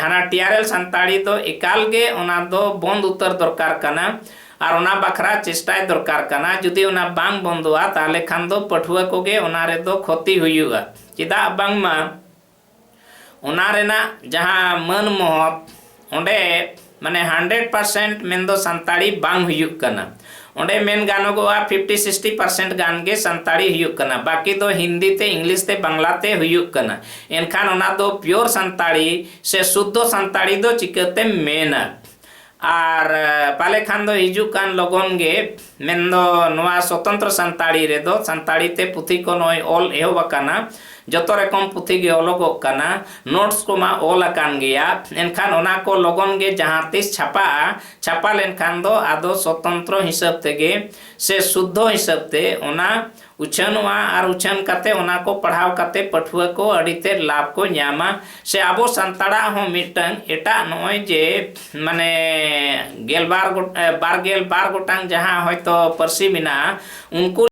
ᱦᱟᱱᱟ ᱴᱤ ᱟᱨ ᱮᱞ ᱥᱟᱱᱛᱟᱲᱤ ᱫᱚ ᱮᱠᱟᱞ ᱜᱮ ᱚᱱᱟ ᱫᱚ ᱵᱚᱱᱫ ᱩᱛᱟᱹᱨ ᱫᱚᱨᱠᱟᱨ ᱠᱟᱱᱟ᱾ ᱟᱨ ᱚᱱᱟ ᱵᱟᱠᱷᱨᱟ ᱪᱮᱥᱴᱟᱭ ᱫᱚᱨᱠᱟᱨ ᱠᱟᱱᱟ᱾ ᱡᱩᱫᱤ ᱚᱱᱟ ᱵᱟᱝ ᱵᱚᱱᱫᱚᱜᱼᱟ, ᱛᱟᱦᱚᱞᱮ ᱠᱷᱟᱱ ᱫᱚ ᱯᱟᱹᱴᱷᱩᱣᱟᱹ ᱠᱚᱜᱮ ᱚᱱᱟ ᱨᱮᱫᱚ ᱠᱷᱚᱛᱤ ᱦᱩᱭᱩᱜᱼᱟ᱾ ᱪᱮᱫᱟᱜ ᱵᱟᱝᱢᱟ ᱚᱱᱟ ᱨᱮᱱᱟᱜ ᱡᱟᱦᱟᱸ ᱢᱟᱹᱱ ᱢᱚᱦᱚᱛ, ᱚᱸᱰᱮ ᱢᱟᱱᱮ ᱦᱟᱱᱰᱨᱮᱰ ᱯᱟᱨᱥᱮᱱᱴ ᱢᱮᱱᱫᱚ ᱥᱟᱱᱛᱟᱲᱤ ᱵᱟᱝ ᱦᱩᱭᱩᱜ ᱠᱟᱱᱟ᱾ ᱚᱸᱰᱮ ᱢᱮᱱ ᱜᱟᱱᱚᱜᱚᱜᱼᱟ ᱯᱷᱤᱯᱴᱤ ᱥᱤᱠᱥᱴᱤ ᱯᱟᱨᱥᱮᱱᱴ ᱜᱟᱱ ᱜᱮ ᱥᱟᱱᱛᱟᱲᱤ ᱦᱩᱭᱩᱜ ᱠᱟᱱᱟ, ᱵᱟᱹᱠᱤ ᱫᱚ ᱦᱤᱱᱫᱤ ᱛᱮ, ᱤᱝᱞᱤᱥ ᱛᱮ, ᱵᱟᱝᱞᱟ ᱛᱮ ᱦᱩᱭᱩᱜ ᱠᱟᱱᱟ᱾ ᱮᱱᱠᱷᱟᱱ ᱚᱱᱟ ᱫᱚ ᱯᱤᱭᱳᱨ ᱥᱟᱱᱛᱟᱲᱤ ᱥᱮ ᱥᱩᱫᱽᱫᱷᱚ ᱥᱟᱱᱛᱟᱲᱤ ᱫᱚ ᱪᱤᱠᱟᱹᱛᱮᱢ ᱢᱮᱱᱟ? ᱟᱨ ᱮ, ᱯᱟᱞᱮ ᱠᱷᱟᱱ ᱫᱚ ᱦᱤᱡᱩᱜ ᱠᱟᱱ ᱞᱚᱜᱚᱱ ᱜᱮ, ᱢᱮᱱᱫᱚ ᱱᱚᱣᱟ ᱥᱚᱛᱚᱱᱛᱨᱚ ᱥᱟᱱᱛᱟᱲᱤ ᱨᱮᱫᱚ ᱥᱟᱱᱛᱟᱲᱤ ᱛᱮ ᱯᱩᱛᱷᱤ ᱠᱚ ᱱᱚᱜᱼᱚᱭ ᱚᱞ ᱮᱦᱚᱵ ᱟᱠᱟᱱᱟ, ᱡᱚᱛᱚ ᱨᱚᱠᱚᱢ ᱯᱩᱛᱷᱤ ᱜᱮ ᱚᱞᱚᱜᱚᱜ ᱠᱟᱱᱟ, ᱱᱳᱴᱥ ᱠᱚᱢᱟ ᱚᱞ ᱟᱠᱟᱱ ᱜᱮᱭᱟ᱾ ᱮᱱᱠᱷᱟᱱ ᱚᱱᱟ ᱠᱚ ᱞᱚᱜᱚᱱ ᱜᱮ ᱡᱟᱦᱟᱸ ᱛᱤᱥ ᱪᱷᱟᱯᱟᱜᱼᱟ, ᱪᱷᱟᱯᱟ ᱞᱮᱱᱠᱷᱟᱱ ᱫᱚ ᱟᱫᱚ ᱥᱚᱛᱚᱱᱛᱨᱚ ᱦᱤᱥᱟᱹᱵ ᱛᱮᱜᱮ ᱥᱮ ᱥᱩᱫᱽᱫᱷᱚ ᱦᱤᱥᱟᱹᱵ ᱛᱮ ᱚᱱᱟ ᱩᱪᱷᱟᱹᱱᱚᱜᱼᱟ ᱟᱨ ᱩᱪᱷᱟᱹᱱ ᱠᱟᱛᱮ ᱚᱱᱟ ᱠᱚ ᱯᱟᱲᱦᱟᱣ ᱠᱟᱛᱮ ᱯᱟᱹᱴᱷᱩᱣᱟᱹ ᱠᱚ ᱟᱹᱰᱤ ᱛᱮᱫ ᱞᱟᱵᱷ ᱠᱚ ᱧᱟᱢᱟ᱾ ᱥᱮ ᱟᱵᱚ ᱥᱟᱱᱛᱟᱲᱟᱜ ᱦᱚᱸ ᱢᱤᱫᱴᱟᱝ ᱮᱴᱟᱜ ᱱᱚᱜᱼᱚᱭ ᱡᱮ ᱢᱟᱱᱮ ᱜᱮᱞᱵᱟᱨ ᱜᱚᱴ-, ᱮ, ᱵᱟᱨ ᱜᱮᱞ ᱵᱟᱨ ᱜᱚᱴᱟᱝ ᱡᱟᱦᱟᱸ ᱦᱚᱭᱛᱳ ᱯᱟᱹᱨᱥᱤ ᱢᱮᱱᱟᱜᱼᱟ, ᱩᱱᱠᱩ